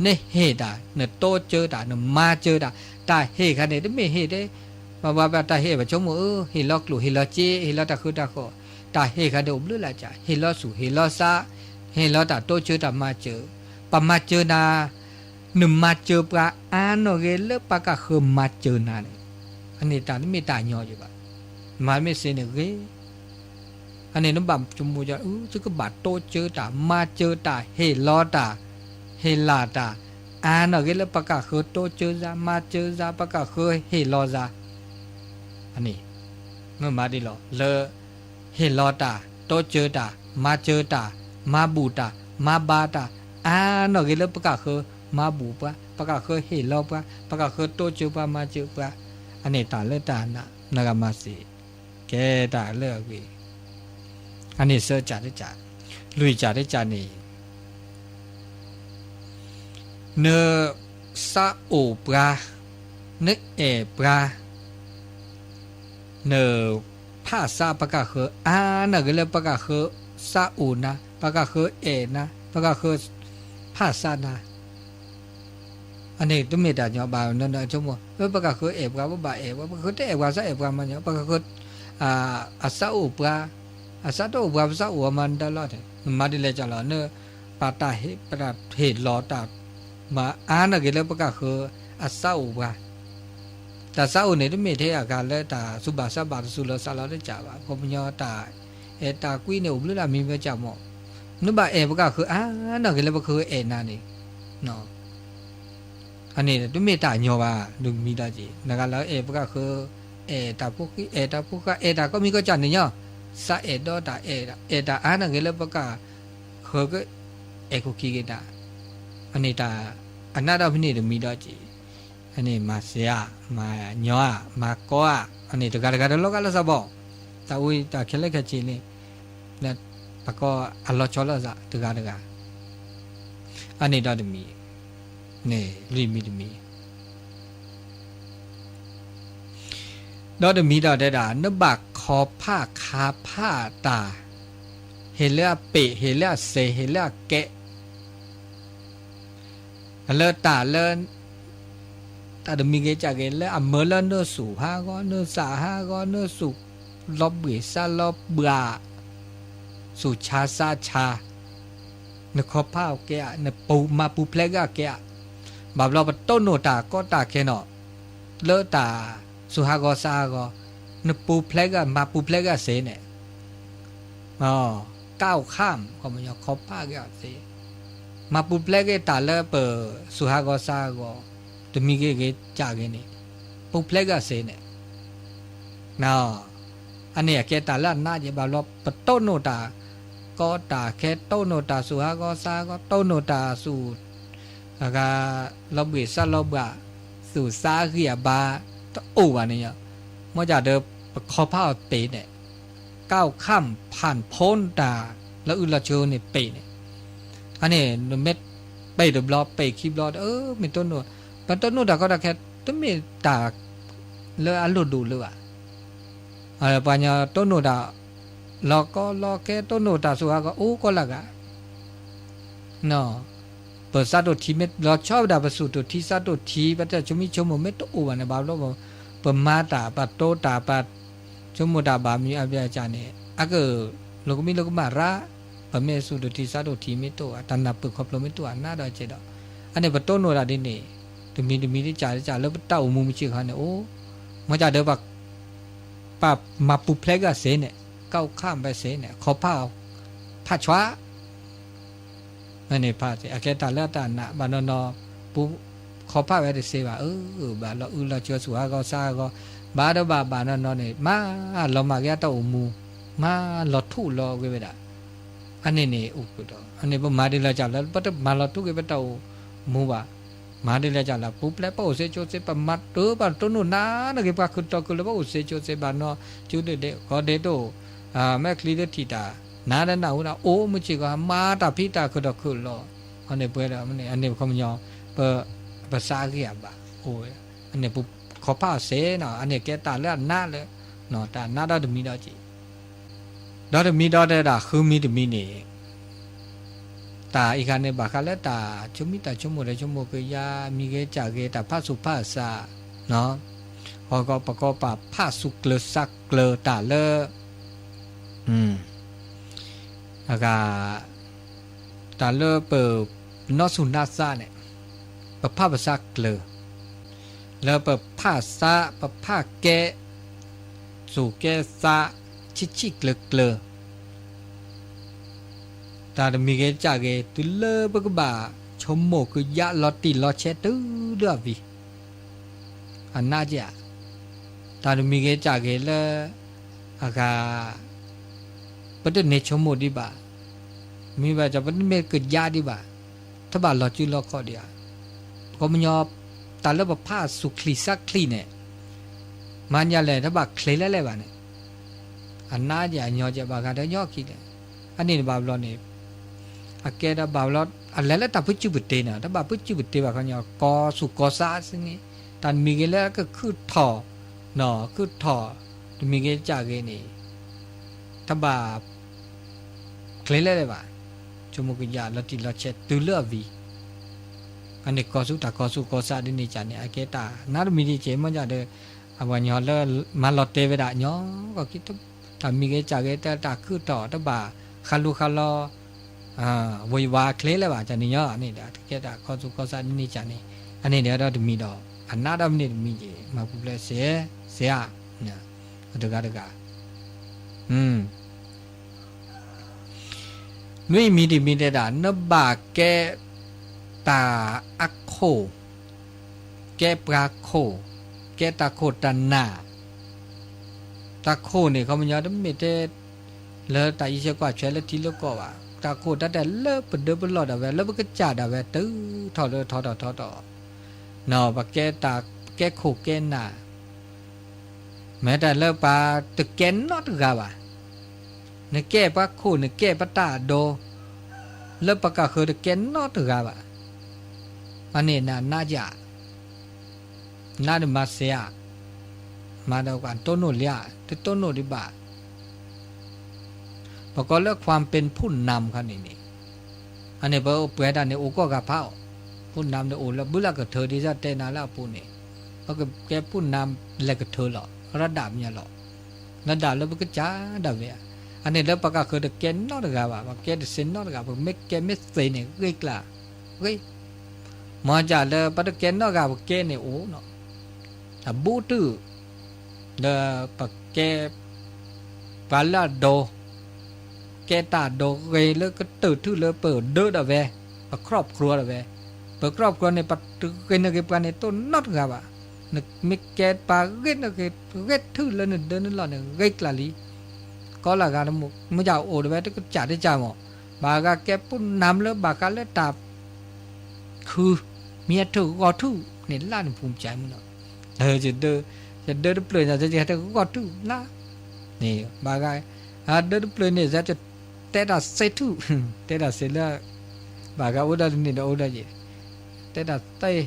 နဟ့ၣ်တၢ် နတိစၢၤတၢ် နမၤစၢၤတၢ်, တၢ်ဟ့ၣ်ခါန့ၣ် တမ့ၢ်ဟ့ၣ်တဲ, ပှၤဘၣ်တၢ်ဟ့ၣ် ပဆိကမိၣ်အၢ ဟ့ၣ်လီၤကျိၣ် ဟ့ၣ်လီၤစ့ ဟ့ၣ်လီၤတၢ်ဃုတၢ်ဃီ, တၢ်ဟ့ၣ်ခါန့ၣ်အိၣ်ဘျုးလၢ်ကး ဟ့ၣ်လီၤဆူၣ် ဟ့ၣ်လီၤသး, ဟ့ၣ်လီၤတၢ်တိစၢၤတၢ်မၤစၢၤ, ပမၤစၢၤနၤ နမၤစၢၤပှၤအါနီၢ်ဂ့ၤလၢပှၤကဃၢၤမၤစၢၤနၤန့ၣ်, အန့ၣ်တၢ်တမ့ၢ်တၢ်ညီယဘၣ်. မၤမ့ၢ်စ့န့ၣ်ဂ့ၤ, အန့ၣ်နဘၣ်ဆိကမိၣ် သုကဘၣ်တိစၢၤတၢ် မၤစၢၤတၢ် ဟ့ၣ်လီၤတၢ် ဟ့ၣ်လီၤတၢ် အါနီၢ်ဂ့ၤလၢပှၤကဃၢၤတိစၢၤသး မၤစၢၤသး ပှၤကဃၢၤဟ့ၣ်လီၤသး, အန့ၣ် မ့ၢ်မၤဒ်လဲၣ် လၢ ဟ့ၣ်လီၤတၢ် တိစၢၤတၢ် မၤစၢၤတၢ် မၤဘူၣ်တၢ် မၤဘါတၢ် အါနီၢ်ဂ့ၤလၢပှၤကဃၢၤမၤဘူၣ်ပှၤ ပှၤကဃၢၤဟ့ၣ်လီၤပှၤ ပှၤကဃၢၤတိစၢၤပှၤမၤစၢၤပှၤ, အန့ၣ်တၢ်လၢတၢ်နး နဂၤမၤစ့ ကဲတၢ်လၢအဂ့ၤ, အန့ၣ်သၢကၢ်တကၢ်, လွံၢ်ကၢ်တကၢ်န့ၣ် နသးအိၣ်ပှၤ, နအဲၣ်ပှၤ, နဖးသးပှၤကဃၢၤ အါနီၢ်ဂ့ၤလၢပှၤကဃၢၤသးအိၣ်နၤ ပှၤကဃၢၤအဲၣ်နၤ ပှၤကဃၢၤဖးသးနၤ အန့ၣ်တမ့ၢ်တၢ်ညီဘၣ် နဆိကမိၣ် ပှၤကဃၢၤအဲၣ်ပှၤ ပဘၣ်အဲၣ်ပှၤ ပှၤကဃၢၤတအဲၣ်ပှၤ သးအဲၣ်ပှၤမၤညီ ပှၤကဃၢၤ အသးအိၣ်ပှၤ, အသးတအိၣ်ပှၤ ပသးအိၣ်အမၤနတၢ်လီၤ, နမၤဒ်လဲၣ်ကလီၤ န ပတၢ်ဟ့ၣ်လီၤတၢ် မၤအါနီၢ်ဂ့ၤလၢပှၤကဃၢၤအသးအိၣ်ပှၤ, တၢ်သးအိၣ်န့ၣ် တမ့ၢ်ထဲအဂၤလၢတၢ်သူၣ်ဘၣ်သးဘၣ်တစူၤလီၤသးလီၤတကၢ်ဘၣ် ခီပညီတၢ်အဲၣ်တၢ်ကွံန့ၣ် အိၣ်ဘျုးလၢမံၤမ့ၢ်ကၢ်မး, နဘၣ်အဲၣ်ပှၤကဃၢၤအါနီၢ်ဂ့ၤလၢပှၤကဃၢၤအဲၣ်နၤန့ၣ် အန့ၣ်တမ့ၢ်တၢ်ညီဘၣ် ဒုးမံဒီးက့ၤ နဂၤလၢအဲၣ်ပှၤကဃၢၤ အဲၣ်တၢ်ဖိဃံ အဲၣ်တၢ်ဖိဃါ အဲၣ်တၢ်ကိးမံၤကိးကၢ်န့ၣ်ညီ, သးအဲၣ်ဒီးတၢ်အဲၣ် အဲၣ်တၢ်အါနီၢ်ဂ့ၤလၢပှၤကဃၢၤကအဲၣ်ခိၣ်ခံက့ၤတၢ်, အန့ၣ်တၢ် အနးဒီးဖဲန့ၣ်တမံၤဒီးက့ၤ, အန့ၣ်မၤစ့ဧါ မၤညီဧါ မၤကီဧါ အန့ၣ်တဂၤတဂၤတလီၤဂာ်လၢသးဘီ, တၢ်အူတၢ်ခဲလၢာ်ခဲဆ့န့ၣ် ပှၤကီအလီၤဆီလၢသးတဂၤတဂၤ, အန့ၣ်ဒီးတမံၤ, န့ၣ်လွံၢ်မံၤတမံၤ, ဒီးတမံၤဒီးတဲဒၣ် နဘၣ်ခီဖၣ်ခါဖၣ်တၢ်, ဟ့ၣ်လၢအပ့ၤ ဟ့ၣ်လၢအစ့ ဟ့ၣ်လၢအကဲ, လၢတၢ်လၢ တၢ်တမံၤဂ့ၤကၢ်ဂ့ၤ လၢအမၢလၢနစူၢ်ဟးဂီၤ နစးဟးဂီၤ နစူၢ်လီၤဘှံးစးလီၤဘှါ, စူၢ်ဆါစးဆါ, နခီဖၣ်အီၤကဲဧါ, နပူၤမၤပူၤဖျဲးဂ့ၤအီၤကဲဧါ, ဘၣ်ဘျီပတိၢ်နီၣ်တၢ်ကီတၢ်ခဲနီၤ, လၢတၢ်စူၢ်ဟးဂီၤစးဟးဂီၤ, နပူၤဖျဲးဂ့ၤ မၤပူၤဖျဲးဂ့ၤစ့န့ၣ် ก้าวข้าม ခီဖျိခီဖျိဂ့ၤအီၤစ့, မၤပူၤဖျဲးဂ့ၤတၢ်လၢပစူၢ်ဟးဂီၤစးဟးဂီၤ, တမံၤဂ့ၤဂ့ၤကၢ်ဂ့ၤန့ၣ်, ပူၤဖျဲးဂ့ၤအီၤစ့န့ၣ်, အန့ၣ်အကဲတၢ်လၢအနးယဲၢ်ဘၣ်ဘျီ ပတိၢ်နီၣ်တၢ်ကီတၢ်ခဲ တိၢ်နီၣ်တၢ်စူၢ်ဟးဂီၤစးဟးဂီၤ တိၢ်နီၣ်တၢ်စူၢ် အဂၤ လီၤဘှံးစးလီၤဘှါ, သူၣ်စးဂံၢ်အဘါ တအိၣ်ဘၣ်န့ၣ်, မ့ၢ်ကဒီး ပခီဖၣ်အီၤပ့ၤန့ၣ်, ก้าวข้ามผ่านพ้น တၢ်လၢအုၣ်လီၤဆိန့ၣ်ပ့ၤန့ၣ်, အန့ၣ် နမ့ၢ်ပ့ၤတဘျီ ပ့ၤခံဘျီ မ့ၢ်တိၢ်နီၣ်, ပတိၢ်နီၣ်တၢ်ကီတၢ်ခဲ တမ့ၢ်တၢ်လၢအလိၣ်ဒိၣ်လၢၤဘၣ်, ပှၤကညီတိၢ်နီၣ်တၢ် လီၤကီလီၤခဲ တိၢ်နီၣ်တၢ်စူၢ်ဟးဂီၤ အိၣ်ကီလၢ်ဂၤ ပစးဒိၣ်ထံမ့ၢ်လီၤဆီဝဲဒၣ် ပစူၢ်ဒိၣ်ထံစးဒိၣ်ထံ ပတၢ်ဆိမိၣ်ဆိကမိၣ်မ့ၢ်တအိၣ်ဘၣ်န့ၣ် ဘၣ်ဘျီ ပမၤတၢ် ပတိၢ်တၢ် ပဆိကမိၣ်တၢ်ဘၣ်မံၤအဘၣ်စၢ်န့ၣ် အက လိာ်ကမံလိာ်ကမၣ်ရၣ်, ပမ့ၢ်စူၢ်ဒိၣ်ထံစးဒိၣ်ထံမ့ၢ်တအိၣ်ဘၣ် တၢ်နၢ်ပၢၢ်ခီဖျိမ့ၢ်တအိၣ်ဘၣ် နးဒီးကဲဒီး အန့ၣ်ပတိၢ်နီၣ်တၢ်ဒ်န့ၣ် တမံၤတမံၤတကးတကးလၢပတၢ်အိၣ်မူမုၢ်ဆ့ၣ်ခီန့ၣ်အိၣ်, မ့ၢ်ကဒီး ပမၤပူၤဖျဲးဂ့ၤစ့န့ၣ် ก้าวข้าม ဘၣ်စ့န့ၣ် ခီဖၣ်အီၤ ဖးဆှး မ့ၢ်န့ၣ်ဖးစ့ အကဲတၢ်လၢတၢ်နာ် ဘၣ်နီၢ်နီၢ် ပခီဖၣ်ဝဲတစ့ဘၣ် အၢ ဘၣ်လီၤအုၣ်လီၤဆိစူၢ်ဟးဂီၤစးဟးဂီၤ ဘၣ်ဒီးဘၣ်ဘၣ်နီၢ်နီၢ်န့ၣ် မၤလီၤမၢ်က့ၤတၢ်အိၣ်မူ မၤလီၤထူလီၤဂ့ၤဝဲဒၣ် အန့ၣ်န့ၣ်အိၣ်ကဒီး အန့ၣ်ပမၤဒ်လဲၣ်ကလဲၣ် ပတမၤလီၤထူက့ၤပတၢ်အိၣ်မူဘၣ် မၤဒ်လဲၣ်ကလဲၣ် ပူၤဖျဲးပအိၣ်စ့ကၠိစ့ ပမၤတၢ်ပတိၢ်နီၣ်နၤန့ၣ်က့ၤ ပှၤခုၣ်တီခုၣ်လၢပအိၣ်စ့ကၠိစ့ ဘၣ်နီၢ်ကၠိဒ့ၣ်ဒ့ၣ် ကီဒ့ၣ်တအိၣ် မဲာ်ချံလၢထံၣ်တၢ် နၤဒီးနၢ်ဟူဒီး အိၣ်မုၢ်ဆ့ၣ်ကီး မၤတၢ်ဖံးတၢ်ခုၣ်ဒီးခုၣ်လီၤ အန့ၣ်ပှဲၤဒီး အန့ၣ်ပခီပညီ ပ ပစးဂ့ၤအဘၣ် အိၣ်ဝဲ အန့ၣ်ပခီဖၣ်စ့နီၤ အန့ၣ်ကဲတၢ်လၢအနးလၢ တၢ်နးဒီးတမံၤဒီးက့ၤ ဒီးတမံၤဒီးတဲဒၣ်ဃုမံၤတမံၤန့ၣ် တၢ်အံၤခါန့ၣ် ဘၣ်ဃးလၢတၢ်ဆိမိၣ်တၢ်ဆိကမိၣ်ဒီးဆိကမိၣ်ကယၤ မံၤဂ့ၤကၢ်ဂ့ၤ တၢ်ဖးဆူးဖးစး ဟီၣ်ကီၢ်ပကီၢ်ပာ်ဖးဆူးကျၢၤစးကျၢၤတၢ်လၢ အဂၤ တၢ်လၢပ ပနီၢ်ဆူၣ်နါစးန့ၣ် ပဖးပစးကျၢၤ လၢပဖးစး ပဖးကဲ ဆူၣ်ကဲစး ဆံးဆံးကျၢၤကျၢၤ တၢ်တမံၤဂ့ၤကၢ်ဂ့ၤ တုၤလၢပကဘၣ်ဆိကမိၣ်ကယၤလီၤတံၢ်လီၤဆဲးတုၤလၢအဝံၤ အနးက့ၤဧါ တၢ်တမံၤဂ့ၤကၢ်ဂ့ၤလၢ အဂၤ ပတန့ၢ်ဆိကမိၣ်ဒံးဘၣ် မ့ၢ်ဘၣ်ဒီးပတမ့ၢ်ကယၤဒံးဘၣ် တဘၣ်လီၤစုလီၤခီၣ်ဒံးဧါ ပကီၢ်ပညီ တၢ်လၢပဖးဆူၣ်ချံစးချံန့ၣ် မၤညါလဲၣ် တဘၣ်ချ့လဲၣ်လဲၣ်ဘၣ်န့ၣ် အနးက့ၤအညီက့ၤဘၣ်ဃးဒီးညီခံန့ၣ် အန့ၣ်တဘၣ်ဘျီန့ၣ် အကဲဒီးဘၣ်ဘျီ အလဲၤလၢတၢ်ပစုၢ်ပတ့ၤန့ၣ် တဘၣ်ပစုၢ်ပတ့ၤဘၣ်ခီညီ ကီၢ်ဆူၣ်ကီၢ်စးစ့န့ၣ် တၢ်တမံၤဂ့ၤလၢကခုၣ်ထီၣ် နီၢ်ခုၣ်ထီၣ် တမံၤဂ့ၤကၢ်ဂ့ၤန့ၣ် တဘၣ် ချ့လဲၣ်လဲၣ်ဘၣ် ဆိကမိၣ်ကယၤလီၤတံၢ်လီၤဆဲးတုၤလၢအဝံၤ အန့ၣ်ကီၢ်ဆူၣ်တၢ်ကီၢ်ဆူၣ်ကီၢ်စးဒ်န့ၣ်ကၢ်န့ၣ် အကဲတၢ်နးတမံၤဒံးက့ၤ မ့ၢ်ညါဒီး အဝဲညီလၢ မၤလီၤတဲာ်ဝဲဒၣ်ညီ ကီၢ်ခံ တၢ်မံၤဂ့ၤကၢ်ဂ့ၤ တၢ်ခုၣ်ထီၣ်တဘၣ် ဃးလိဃးလီ ဝ့ၤဝါချ့လဲၣ်ဘၣ် တၢ်န့ၣ်ညီန့ၣ်ဒီး ကဲတၢ်ကီၢ်ဆူၣ်ကီၢ်စးဒ်န့ၣ်ကၢ်န့ၣ် အန့ၣ်ဒီးတမံၤဒီး အနးဒီးမ့ၢ်န့ၣ်တမံၤက့ၤ မၤပူၤဖျဲးစ့ စ့ဧါ တဂၤတဂၤ လွံၢ်မံၤတမံၤတဲဒၣ် နဘၣ်ကဲ တၢ်အခိၣ် ကဲပှၤခိၣ် ကဲတၢ်ခိၣ်တၢ်နၢ် တၢ်ခိၣ်န့ၣ် ခီပညီတမ့ၢ်ထဲ လၢတၢ်အံးဆဲးကွၢ်ဆဲးလၢထံလၢကီၢ်ဘၣ် တၢ်ခိၣ်တၢ်တဲလၢပဒၢပလီၢ်ဒၣ်ဝဲ လၢပကစၢ်ဒၣ်ဝဲ တုၤထီၣ်လၢထီထီၣ်ထီထီၣ် ပကဲတၢ် ပကဲခိၣ်ကဲနၢ် မ့ၢ်တၢ်လၢပှၤတကဲနီတဂၤဘၣ်. နကဲပှၤခိၣ် နကဲပတၢ်အဒိ လၢပကဃၢၤတကဲနီတဂၤဘၣ်. အန့ၣ်နနါယၤ, နါဒုးမၤစဲးဧါ, မၤဒီးပှၤတိၢ်နီၣ်လံဧါ, တတိၢ်နီၣ်ဒံးဘၣ်. ပကိးလၢ ความเป็นผู้นำ ခါန့ၣ်န့ၣ်, အန့ၣ်ပပှဲၤတၢ်န့ၣ်အိၣ်ကိးဂၤဖးအီၤ, ผู้นำန့ၣ်အိၣ်လၢဘုလၢကထၢဒ်သိးတဲနၤလၢအပူၤန့ၣ်, ပကကဲ ผู้นำ လဲၤကထၢလီၤ, ရဒၣ်မ့ၢ်လီၤ, ရဒၣ်လၢပကစၢ်ဒၣ်ဝဲ, အန့ၣ်လၢပကဃၢၤတကဲနီတဂၤဘၣ်, ပကဲတစဲးနီတဂၤ, ပမ့ၢ်ကဲမ့ၢ်သ့န့ၣ် ဂ့ၤကျါ, ဂ့ၤ မ့ၢ်ကလၢပတကဲနီတဂၤပကဲန့ၣ်အိၣ်နီၤ, အဘူးတုာ်, လၢပကဲ ပှၤလၢအဒိ, ကဲတၢ်ဒိဂ့ၤလၢကတၢၢ်ထူၣ်လၢပဒၢဒၣ်ဝဲ, ပ ครอบครัว ဒၣ်ဝဲ, ပ ครอบครัว န့ၣ် ပတဂ့ၤနဂ့ၤပှၤန့ၣ်တိၢ်နီတဂၤဘၣ်, နမ့ၢ်ကဲပှၤဂ့ၤနဂ့ၤဂ့ၤထူၣ်လၢနဒၢနလီၢ်န့ၣ် ဂ့ၤကျါလံ, ကီလၢဂၤတမူ, မ့ၢ်ကအိၣ်ဒၣ်ဝဲတကစၢ်တကစၢ်မး, ဘၣ်ဂၤကဲ ผู้นำ လၢဘၣ်ဃးလၢတၢ် ခု, မ့ၢ်အထၢၣ်ဂီၤထူၣ်န့ၣ် လၢနဖူးမစၢ်မုၢ်နီၤ, ယဒၢတပျၢၤန့ၣ် ယဟဲတဂီၤထူၣ်လၢ, န့ၣ် ဘၣ်ဂၤ, ဒၢတပျၢၤန့ၣ် ယတဲတၢ်စဲထူၣ်, တဲတၢ်စဲလၢ, ဘၣ်ဂၤအိၣ်ဒီးတန့ၢ်ဒီးအိၣ်ဒီးယဲ, တဲတၢ်သ့,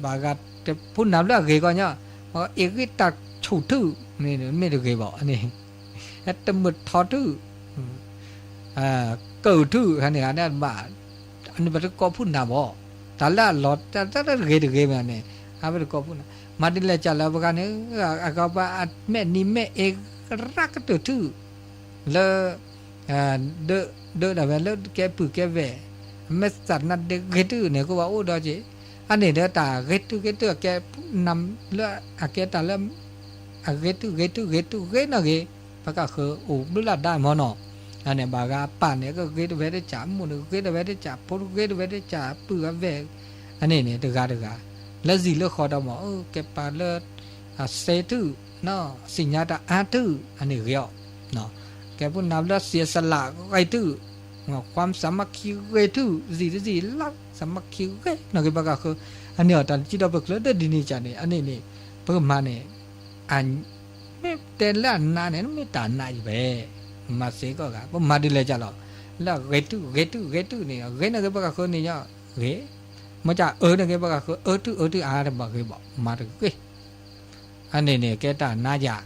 ဘၣ်ဂၤ ผู้นำ လၢအဂ့ၤကီညါ, အ့ၣ်ဂံၢ်တၢ်ဆူၣ်ထူၣ်, မ့ၢ်တဂ့ၤဘၣ်န့ၣ်, တမုာ်ထီထူၣ် ကၢၣ်ထူၣ် ခါန့ၣ်ဂၤန့ၣ်ဘၣ်, အန့ၣ်ပတကိး ผู้นำ ဘၣ်, တၢ်လၢအလီၤတၢ်တဂ့ၤတဂ့ၤမ့ၢ်န့ၣ်, အဝဲတကိး ผู้นำ, မၤဒ်လဲၣ်ကလၢပဂၤန့ၣ်, အကဘၣ်အမဲာ်နံၤမဲာ်အ့ၣ်ရၣ်ကတၢၢ်ထူၣ်, လၢ ဒၢဒၢဒၣ်ဝဲလၢကဲပုၢ်ကဲဝဲၢ်, အမဲာ်သးနါဒ့ဂ့ၤထူၣ်န့ၣ် ကဘၣ်အိၣ်ဒီးက့ၤ, အန့ၣ်ဒီးတၢ်ဂ့ၤထူၣ်ဂ့ၤထူၣ်အကဲ ผู้นำ လၢအကဲတၢ်လၢ အဂ့ၤထူၣ်ဂ့ၤထူၣ်ဂ့ၤထူၣ်ဂ့ၤနီၢ်ဂ့ၤ, ပကဃၢၤအိၣ်ဘျုးလၢ်ဒါမ့ၢ်နီၤ, အန့ၣ်ဘၣ်ဂၤအပၢ်န့ၣ် ကဂ့ၤတဝဲတကၢ်, အမိၢ်န့ၣ်ဂ့ၤတဝဲတကၢ်, ဖိတဂ့ၤတဝဲတကၢ်, ပုၢ်အဝဲၢ်, အန့ၣ်န့ၣ် တဂၤတဂၤ, လၢစံၣ်လၢဃီဒီးမ့ၢ် ကဲပှၤလၢ အစဲထူၣ်, သ့ၣ်ညါတၢ်အါထူၣ် အန့ၣ်ဂ့ၤအီၤ, ကဲ ผู้นำ လၢ เสียสละဂ့ၤထူၣ်, ความสามัคคีဂ့ၤထူၣ်, စံၣ်တစံၣ်လၢ สามัคคีဂ့ၤနီၢ်ဂ့ၤ ပကဃၢၤ, အန့ၣ်အီၤတၢ်စံးဒီးပချၢဒီးဒ်န့ၣ်ကန့ၣ် အန့ၣ်န့ၣ်, ပကမၤန့ၣ်, မ့ၢ်တဲလၢအနါန့ၣ် မ့ၢ်တၢ်နါယံၤဝဲ, မၤစ့ကီၢ်ဂၤ ပမၤဒ်လဲၣ်ကလီၤ, လၢအဂ့ၤထူၣ်ဂ့ၤထူၣ်ဂ့ၤထူၣ်န့ၣ် အဂ့ၤနီၢ်ဂ့ၤ ပကဃၢၤန့ၣ်ညီ, ဂ့ၤ, မ့ၢ်တၢ်အၢန့ၢ်ဂ့ၤ ပကဃၢၤအၢထူၣ်အၢထူၣ်အါတဘၣ်ဂ့ၤဘၣ် မၤတဂ့ၤ အန့ၣ်န့ၣ် ကဲတၢ်နါယၤ,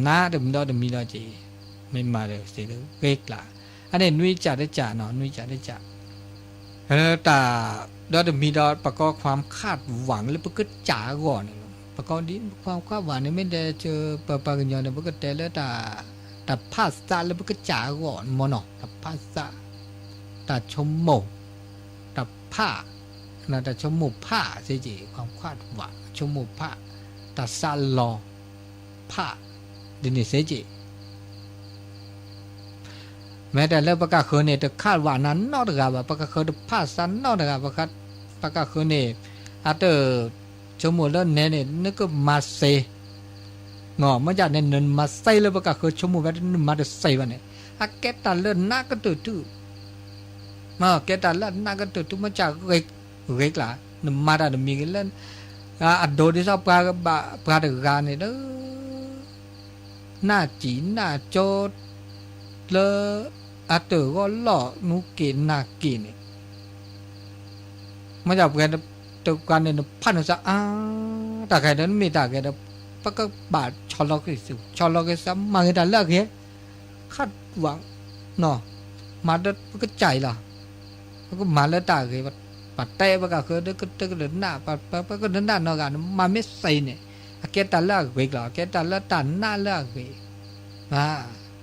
နါတမံၤဒီးတမံၤဒီးက့ၤ, မ့ၢ်မၤတစဲးလၢဂ့ၤကျါ, အန့ၣ်နွံကၢ်တကၢ်နီၤ နွံကၢ်တကၢ်, တၢ်, ဒီးတမံၤဒီးပကိး ความคาดหวัง လၢပကစၢ်အဂီၢ်န့ၣ်လီၤ, ပကိးဒ် ความคาดหวัง န့ၣ် မ့ၢ်တဲ, ပပှၤကညီန့ၣ် ပကတဲလၢတၢ်, တၢ်ဖးသးလၢပကစၢ်အဂီၢ်မ့ၢ်နီၤ တၢ်ဖးသး, တၢ်ဆိကမိၣ်, တၢ်ဖး တၢ်ဆိကမိၣ်ဖးစ့ၢ်ကီး ความคาดหวัง ဆိကမိၣ်ဖး, တၢ်သးလီၤဖး, ဒ်န့ၣ်စ့ၢ်ကီး, မ့ၢ်တဲလၢပကဃၢၤန့ၣ် တ คาดหวัง နၤနီတဂၤဘၣ်, ပကဃၢၤတဖးသးနီတဂၤ, ပကဃၢၤန့ၣ်, အတၢ်, ဆိကမိၣ်လၢနဲန့ၣ် နကမၤစ့ မ့ၢ်ကန့ၣ် နမၤစ့လၢပကဃၢၤဆိကမိၣ်ဝဲ နမၤတစဲးဘၣ်န့ၣ်, အကဲတၢ်လၢနးကတၢၢ်ထူၣ်, ကဲတၢ်လၢနးကတၢၢ်ထူၣ် မ့ၢ်ကဂ့ၤကျါ, နမၤတၢ်တမံၤဂ့ၤလၢ, အဒိဒ်သိးပှၤဘၣ်ပှၤတဂၤန့ၣ်ဒီး နၢ်စံၣ်နၢ်ကၠိ လၢ, အတၢ်ဂီၤလီၢ်နူက့ၤနၢ်က့ၤန့ၣ်, မ့ၢ်ပှၤတဂၤန့ၣ် နဖးနသးအါ, တၢ်ဂ့ၤဒီးနမ့ၢ်တၢ်ဂ့ၤဒီး, ပကဘၣ်ဆီၣ်လီၤက့ၤ, ဆီၣ်လီၤက့ၤသး မၤဂ့ၤတၢ်လၢအဂ့ၤ, ခးဝး, မၤဒီးပကစၢ်အံၤလီၤ, ပကမၤလၢတၢ်ဂ့ၤ, ပတဲပကဃၢၤဒီးကတကနၣ်, ပကနၣ်နီၢ်ဂၤ နမၤမ့ၢ်စ့န့ၣ်, အကဲတၢ်လၢအဂ့ၤကျီၤ, အကဲတၢ်လၢတၢ်နးလၢအဂ့ၤ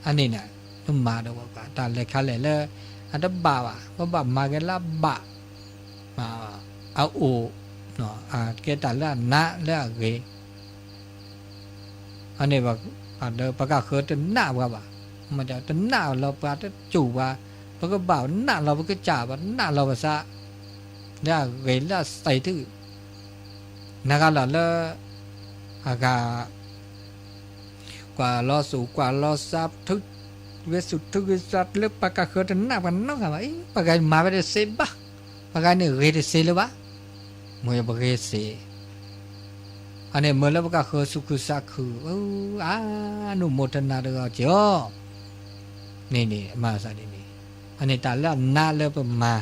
အန့ၣ်န့ၣ်, နမၤဒီးပှၤတၢ်လဲၤခါလဲၣ်လၢ, အတဘၣ်ဘၣ်, ပဘၣ်မၤက့ၤလၢအဘၣ်, အအိၣ်, အကဲတၢ်လၢအနးလၢအဂ့ၤ, အန့ၣ်, ပကဃၢၤတနးပှၤဘၣ်, မ့ၢ်တနးလီၤပှၤတစိၢ်ပှၤ, ပကဘၣ်နးလီၤပကစၢ်ဘၣ်, နးလီၤပသး, လၢအဂ့ၤလၢအစဲးထူၣ်, နဂၤလီၤလၢ, အဂၤ ကွၢ်လီၤသူၣ်ကွၢ်လီၤသး, ဂဲၤဆူၣ်ထူဂဲၤသးလၢပှၤကဃၢၤတနးပှၤနီတဂၤဘၣ်, အ့ ပှၤဂၤမၤဝဲတစ့ဘၣ်, ပှၤဂၤန့ၣ်ဂ့ၤတစ့လၢၤဘၣ်, မ့ၢ်ပဂ့ၤစ့, အန့ၣ်မ့ၢ်လၢပကဃၢၤသူၣ်ခုသးခု, အနုโมทนาတဂၤက့ၤအီၤ, န့ၣ်န့ၣ် မၤသးဒ်န့ၣ်, အန့ၣ်တၢ်လၢအနးလၢပမၤ,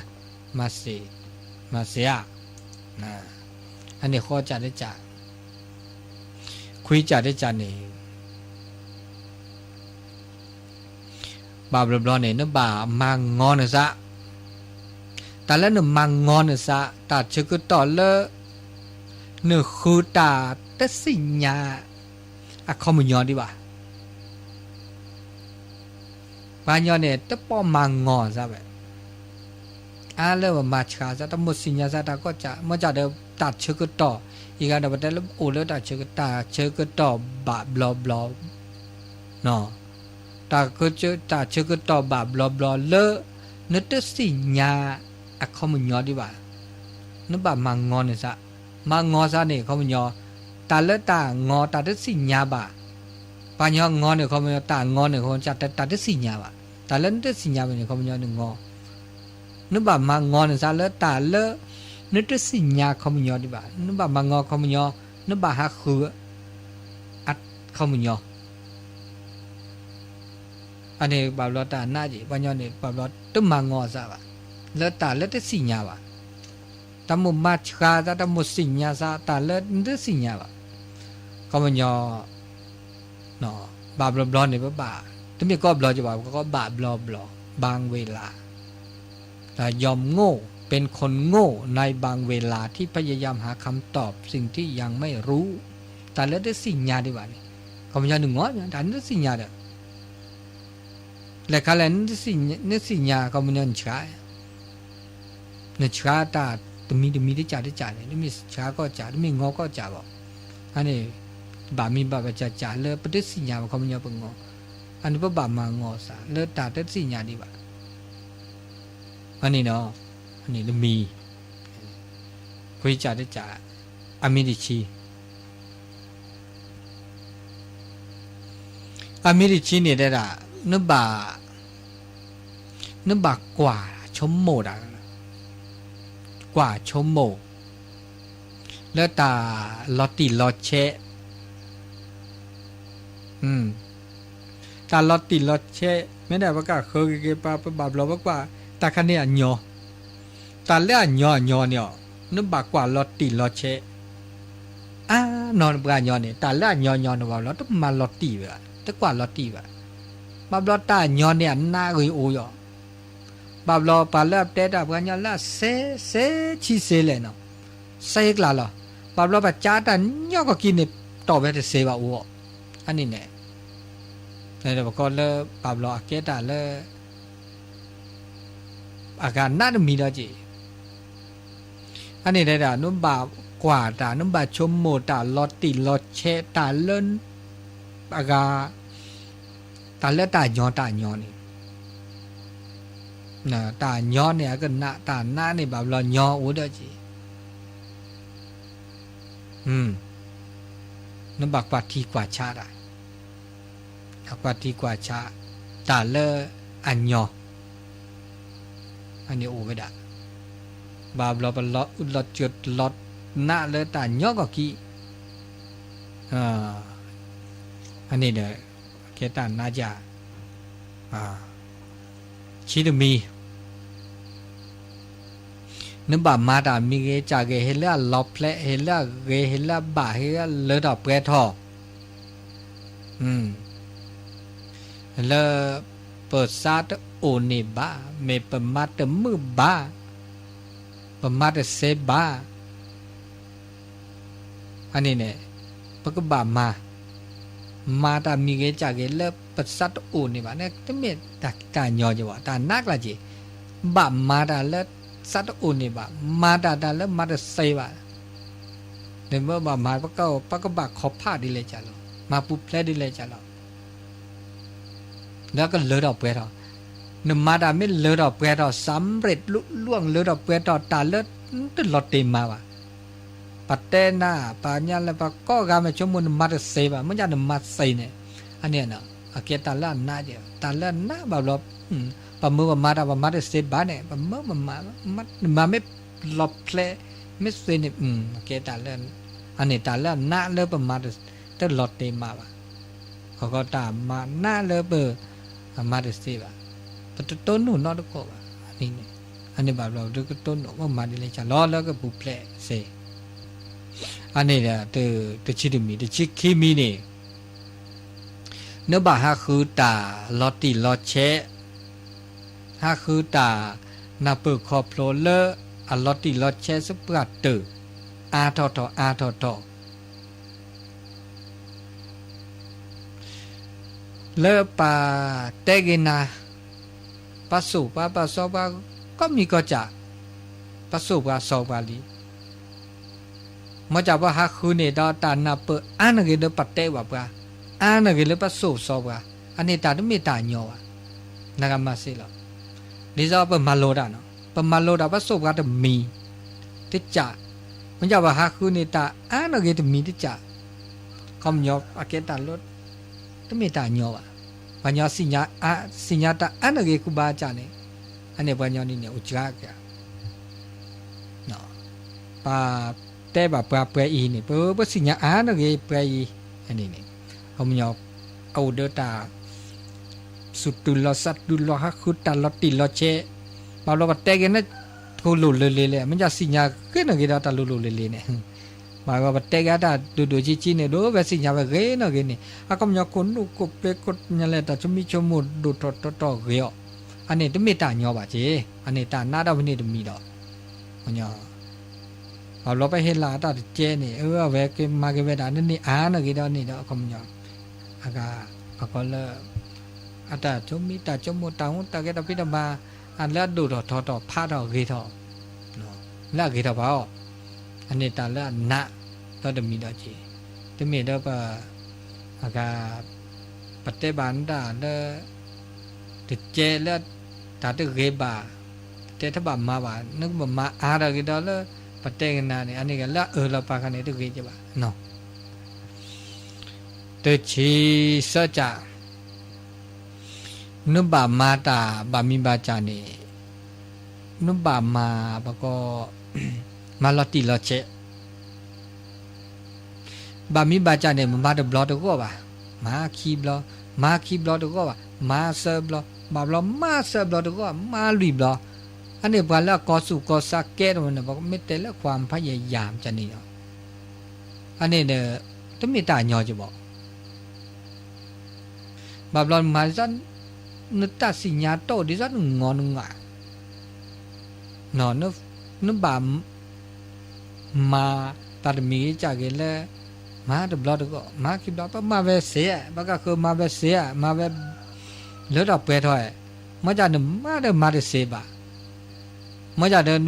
မၤစ့, မၤစ့ဧါ, အန့ၣ်ဃီကၢ်တကၢ်, ခွံကၢ်တကၢ်န့ၣ် ဘၣ်ဘျီဘျီန့ၣ် နဘၣ်မၤငီၤနသး, တၢ်လၢနမၤငီၤနသး တၢ်ဆၢကတီၢ်လၢ နဃုတၢ်တသ့ၣ်ညါ အခီပညီဒံးဘၣ်. ပှၤကညီန့ၣ် တပိာ်မၤငီၤသးဝဲ, အါလၢပမၤဆှးသး တမိၣ်သ့ၣ်ညါသးတၢ်ကီတၢ်ခဲ မ့ၢ်ကဒီးတၢ်ဆၢကတီၢ်, အံၤဂၤဒီးပတဲလၢအိၣ်လၢတၢ်ဆၢကတီၢ် တၢ်ဆၢကတီၢ်ဘၣ်ဘျီဘျီ, တၢ်ဆၢ, တၢ်ဆၢကတီၢ်ဘၣ်ဘျီဘျီလၢ နတသ့ၣ်ညါအခီပညီဒံးဘၣ်. နဘၣ်မၤငီၤနသး, မၤငီၤသးန့ၣ် အခီပညီ, တၢ်လၢတၢ်ငီၤတၢ်တသ့ၣ်ညါဘၣ်. ပှၤကညီငီၤန့ၣ် အခီပညီ တၢ်ငီၤန့ၣ် အခီပညီ တၢ်တသ့ၣ်ညါဘၣ်. တၢ်လၢနတသ့ၣ်ညါဘၣ်န့ၣ် အခီပညီနငီၤ နဘၣ်မၤငီၤနသးလၢတၢ်လၢ နတသ့ၣ်ညါအခီပညီဒံးဘၣ်. နဘၣ်မၤငီၤအခီပညီ, နဘၣ်ဟးဃု အခီပညီ. အန့ၣ်ဘၣ်ဘျီတၢ်နးက့ၤ, ပှၤကညီန့ၣ် ဘၣ်ဘျီတမၤငီၤအသးဘၣ် လၢတၢ်လၢတသ့ၣ်ညါဘၣ်. တၢ်မိၣ်မၤဆှးသး တၢ်မိၣ်သ့ၣ်ညါသး တၢ်လၢနတသ့ၣ်ညါဘၣ်. အခီပညီ ဘၣ်ဘျီဘျီန့ၣ် ပဘၣ်, တမ့ၢ်ကိးဘျီကဘၣ်, ပကဘၣ်ဘျီဘျီ, ဘၣ်ဝဲလၢ တၢ် ยอมโง่ เป็นคนโง่ในบางเวลาที่พยายามหาคำตอบสิ่งที่ยังไม่รู้. တၢ်လၢတသ့ၣ်ညါဒံးဘၣ်န့ၣ် အခီပညီနငီၤ, တၢ်နတသ့ၣ်ညါဒီး လဲၤခါလဲၣ် နသ့ၣ်ညါ အခီပညီနဆှး နဆှးတၢ်တမံၤတမံၤတကၢ်တကၢ်န့ၣ် တမ့ၢ်ဆှးကီၢ်ကၢ် တမ့ၢ်ငီၤကီၢ်ကၢ်ဘၣ်. အန့ၣ် ဘၣ်မံၤဘၣ်ပကၢ်ကၢ်လၢပတသ့ၣ်ညါဘၣ် အခီပညီပငီၤ, အန့ၣ်ပဘၣ်မၤငီၤသးလၢတၢ်တသ့ၣ်ညါဒံးဘၣ်. အန့ၣ်ဒီး အန့ၣ်တမံၤ, ခွံကၢ်တကၢ်, အမံၤတဆံ အမံၤတဆံန့ၣ်တဲဒၣ် နဘၣ်, နဘၣ်ကွၢ်ဆိကမိၣ်တၢ်, ကွၢ်ဆိကမိၣ် လၢတၢ်လီၤတံၢ်လီၤဆဲး, တၢ်လီၤတံၢ်လီၤဆဲး မ့ၢ်ဒၣ်ပကဃၢၤက့ၤက့ၤပှၤ ပဘၣ်ဘျီပကွၢ် တၢ်ခါန့ၣ်အညီ တၢ်လၢအညီအညီန့ၣ်အီၤ နဘၣ်ကွၢ်လီၤတံၢ်လီၤဆဲး, အါနီၢ်ပှၤညီန့ၣ် တၢ်လၢအညီအညီန့ၣ် ဘၣ်ဘျီတမၤလီၤတံၢ်ဘၣ် တကွၢ်လီၤတံၢ်ဘၣ်. ဘၣ်ဘျီတၢ်အညီန့ၣ် အနးဂ့ၤအိၣ်ယီၤ, ဘၣ်ဘျီပှၤလၢအတဲတၢ်ပှၤညီလၢအစဲ, စဲဆံစဲလဲၣ်နီၤ, စဲကျါလီၤ. ဘၣ်ဘျီပှၤကၢတၢ်ညီကီၢ်ကံန့ၣ် တီၢ်ဝဲတစဲဘၣ်အိၣ်အီၤ, အန့ၣ်န့ၣ် ပကီလၢဘၣ်ဘျီအကဲတၢ်လၢ အဂၤနးတမံၤဒီးက့ၤ, အန့ၣ်တဲဒၣ် နဘၣ်ကွၢ်တၢ် နဘၣ်ဆိကမိၣ်တၢ်လီၤတံၢ်လီၤဆဲးတၢ်လၢ အဂၤ တၢ်လၢတၢ်ညီတၢ်ညီန့ၣ်, တၢ်ညီန့ၣ်အကနး တၢ်နးန့ၣ်ဘၣ်ဘျီညီအိၣ်ဒီးက့ၤ, နဘၣ်ကွၢ်ထံကွၢ်ဆးတၢ် အကွၢ်ထံကွၢ်ဆး တၢ်လၢအညီ အန့ၣ်အိၣ်ဝဲဒၣ်, ဘၣ်ဘျီပလီၤအုၣ်လီၤကၢၤလီၤနးလၢတၢ်ညီကီၢ်ကံ, အန့ၣ်ဒီး ကဲတၢ်နးယၤ, ဆံတမံၤ နဘၣ်မၤတၢ်မံၤဂ့ၤကၢ်ဂ့ၤ ဟ့ၣ်လၢအလီၤဖျဲး ဟ့ၣ်လၢအဂ့ၤ ဟ့ၣ်လၢအဘၣ် ဟ့ၣ်လၢအလၢထီၣ်ပှဲၤထီၣ်, လၢပသးတအိၣ်န့ၢ်ဘၣ် မ့ၢ်ပမၤတမုာ်ဘၣ်, ပမၤတစဲဘၣ် အန့ၣ်န့ၣ် ပကဘၣ်မၤ, မၤတၢ်မံၤဂ့ၤကၢ်ဂ့ၤလၢပသးတအိၣ်န့ၢ်ဘၣ်န့ၣ် တမ့ၢ်တၢ်ညီက့ၤဘၣ် တၢ်နးကျါက့ၤ, ဘၣ်မၤတၢ်လၢသးတအိၣ်န့ၢ်ဘၣ်, မၤတၢ်တၢ်လၢမၤတသ့ဘၣ်, နမ့ၢ်ဘၣ်မၤ ပကဘၣ်ခီၣ်ဖးဒ်လဲၣ်ကၢ်လီၤ, မၤပူၤဖျဲးဒ်လဲၣ်ကၢ်လီၤ လၢကလၢထီၣ်ပှဲၤထီၣ်, နမၤတၢ်မ့ၢ်လၢထီၣ်ပှဲၤထီၣ် စၢ်ရ့ၣ်လူလူ လၢထီၣ်ပှဲၤထီၣ် တၢ်လၢတလီၤတ့ၢ်မၤဘၣ်, ပတဲနၤ ပှၤညါလၢပှၤကိးဂၤမ့ၢ်ဆိကမိၣ်နမၤတသ့ဘၣ် မ့ၢ်ညါနမၤသ့န့ၣ်, အန့ၣ် အကဲတၢ်လၢအနးက့ၤ တၢ်လၢအနးဘၣ်ဘျီ, ပမုၢ်ပမၤတၢ် ပမၤတသ့ဘၣ်န့ၣ် ပမုၢ်ပမၤ, မၤမ့ၢ်လီၤဖျဲး မ့ၢ်သ့န့ၣ်, အကဲတၢ်လၢ, အန့ၣ် တၢ်လၢအနးလၢပမၤတလီၤတ့ၢ်မၤဘၣ်, ခီခီတၢ်မၤနးလၢပ, မၤတသ့ဘၣ်, ပတတိၢ်နီၣ်နီတကိးဘၣ်, အန့ၣ်န့ၣ်, အန့ၣ်ဘၣ်ဘျီ ဒုးကတိၢ်နီၣ်ကမၤဒ်လဲၣ်ကလီလၢကပူၤဖျဲးစ့ၢ်, အန့ၣ်ဒီး တဆံတမံၤ, တဆံခံမံၤန့ၣ် နဘၣ်ဟးဃုတၢ်လီၤတံၢ်လီၤဆဲး, ဟးဃုတၢ်နၢ်ပၢၢ်ခီဖျိလၢအလီၤတံၢ်လီၤဆဲးသပှၢ်တၢၢ် အါထီၣ်ထီၣ် အါထီၣ်ထီၣ် လၢပတဲက့ၤနၤ, ပစိာ်ပှၤ ပစီပှၤ ကိးမံၤကိးကၠး, ပစိာ်ပှၤစီပှၤလံ. မ်ကၢ်ပှၤဟးဃုန့ၣ်ဒီးတၢ်နၢ်ပၢၢ်အါန့ၢ်ဂ့ၤလၢပတဲဘၣ်ပှၤ, အါန့ၢ်ဂ့ၤလၢပစိာ်စီပှၤ, အန့ၣ်တၢ်တမ့ၢ်တၢ်ညီဘၣ်. နကမၤစ့လီၤ. ဒ်သိးပမၤလိတၢ်နီၤ, ပမၤလိတၢ် ပစိာ်ပှၤတမံၤတကၠး, မ်ကၢ်ပှၤဟးဃုန့ၣ်တၢ်အါန့ၢ်ဂ့ၤတမံၤတကၠး, ခီပညီအကဲတၢ်လၢ တမ့ၢ်တၢ်ညီဘၣ်. ပှၤညီ သ့ၣ်ညါတၢ်အါန့ၢ်ဂ့ၤဃုဘါကၠးန့ၣ်, အန့ၣ်ပှၤညီန့ၣ်န့ၣ် အိၣ်စှၤက့ၤ ပတဲဘၣ်ပှၤပှဲၤအံၤန့ၣ် ပ ပသ့ၣ်ညါအါန့ၢ်ဂ့ၤပှဲၤအံၤ, အန့ၣ်န့ၣ် ခီပညီ အအိၣ်ဒီးတၢ် သူၣ်တုၤလီၤသးတုၤလီၤ ဟးဃုတၢ်လီၤတံၢ်လီၤဆဲး, ဘၣ်ဘျီပတဲက့ၤန့ၣ် တလိၣ်လိၣ်လ့ၤလ့ၤလဲၣ်, မ့ၢ်ကၢ်သ့ၣ်ညါဂ့ၤန့ၢ်ဂ့ၤဒီးတၢ်လိၣ်လိၣ်လ့ၤလ့ၤန့ၣ်, ဘၣ်ဘျီပတဲက့ၤတၢ်ဒိၣ်ဒိၣ်ဆံးဆံးန့ၣ် ဒိၣ်ဝဲသ့ၣ်ညါဝဲဂ့ၤန့ၢ်ဂ့ၤန့ၣ် အခီပညီခိၣ်နူာ်ခိၣ်ပ့ၤခိၣ်ညါလဲၣ် တၢ်ဆိမိၣ်ဆိကမိၣ်ဒိၣ်ထီၣ်ထီထီၣ်ဂ့ၤအီၤ, အန့ၣ်တမ့ၢ်တၢ်ညီဘၣ်က့ၤ, အန့ၣ်တၢ်နးဒၣ်ဖဲန့ၣ်တမံၤဒီး ပှၤညီ ဘၣ်ဘျီပဟ့ၣ်လီၤအတၢ်တကဲန့ၣ် အဝဲကမၤက့ၤဝဲဒၣ် နန့ၢ်အါန့ၢ်ဂ့ၤဒီးန့ၣ်ဒီး အခီပညီ အဂၤ ပှၤကီလၢ အတၢ်ဆိမိၣ်တၢ်ဆိကမိၣ် တၢ်ဟူးတၢ်ဂဲၤ တၢ်ဖံးတၢ်မၤ အလၢအဒိၣ်ထီၣ်ထီထီၣ် ဖးထီၣ်ဂ့ၤထီၣ် လၢအဂ့ၤထီၣ်ဘၣ်အီၤ, အန့ၣ်တၢ်လၢအနးဒီးတမံၤဒီးက့ၤ, တမ့ၢ်ဒီးပ အဂၤ ပတဲဘၣ်နတၢ်လၢ တကဲလၢ တၢ်တဂ့ၤဘၣ်, ပတဲတဘၣ်မၤဘၣ်, နကဘၣ်မၤအါထီၣ်က့ၤဒီးလၢ ပတဲကနၤန့ၣ် အန့ၣ်ကလၢအအၢၣ်လီၤပာ်ခါန့ၣ် တဂ့ၤက့ၤဘၣ်နီၤ. တဆံသၢကၠး, နဘၣ်မၤတၢ်ဘၣ်မံၤဘၣ်ကၠးန့ၣ် နဘၣ်မၤ ပကီ မၤလီၤတံၢ်လီၤဆဲး ဘၣ်မံၤဘၣ်ကၠးန့ၣ် မၤတဘျီတဂီၢ်ဘၣ်, မၤခံဘျီ, မၤခံဘျီတဂီၢ်ဘၣ်, မၤသၢဘျီ, ဘၣ်ဘျီမၤသၢဘျီတဂီၢ်, မၤလွံၢ်ဘျီ, အန့ၣ်ပှၤလၢအကီသူၣ်ကီသးကဲတမံၤန့ၣ် ပမ့ၢ်တဲလၢခွါဖးယံာ်ယံာ်မးကၠးန့ၣ်ဒီး အန့ၣ်ဒီး တမ့ၢ်တၢ်ညီက့ၤဘၣ်. ဘၣ်ဘျီနမၤဒ်သိး နတၢ်သ့ၣ်ညါတအိၣ်ဒ်သိးနငီနငါ, နဘၣ် မၤတၢ်တမံၤဂ့ၤကၠးဂ့ၤလၢ မၤတဘျီတဂီၢ် မၤခံဘျီ ပမၤဝဲစ့ဧါ, ပကဃုမၤဝဲစ့ဧါ, မၤဝဲ လၢထီၣ်ပှဲၤထီၣ်ဧါ, မ့ၢ်ကၠးနမၤဒီးမၤတစ့ဘၣ်, မ့ၢ်ကၠးဒီး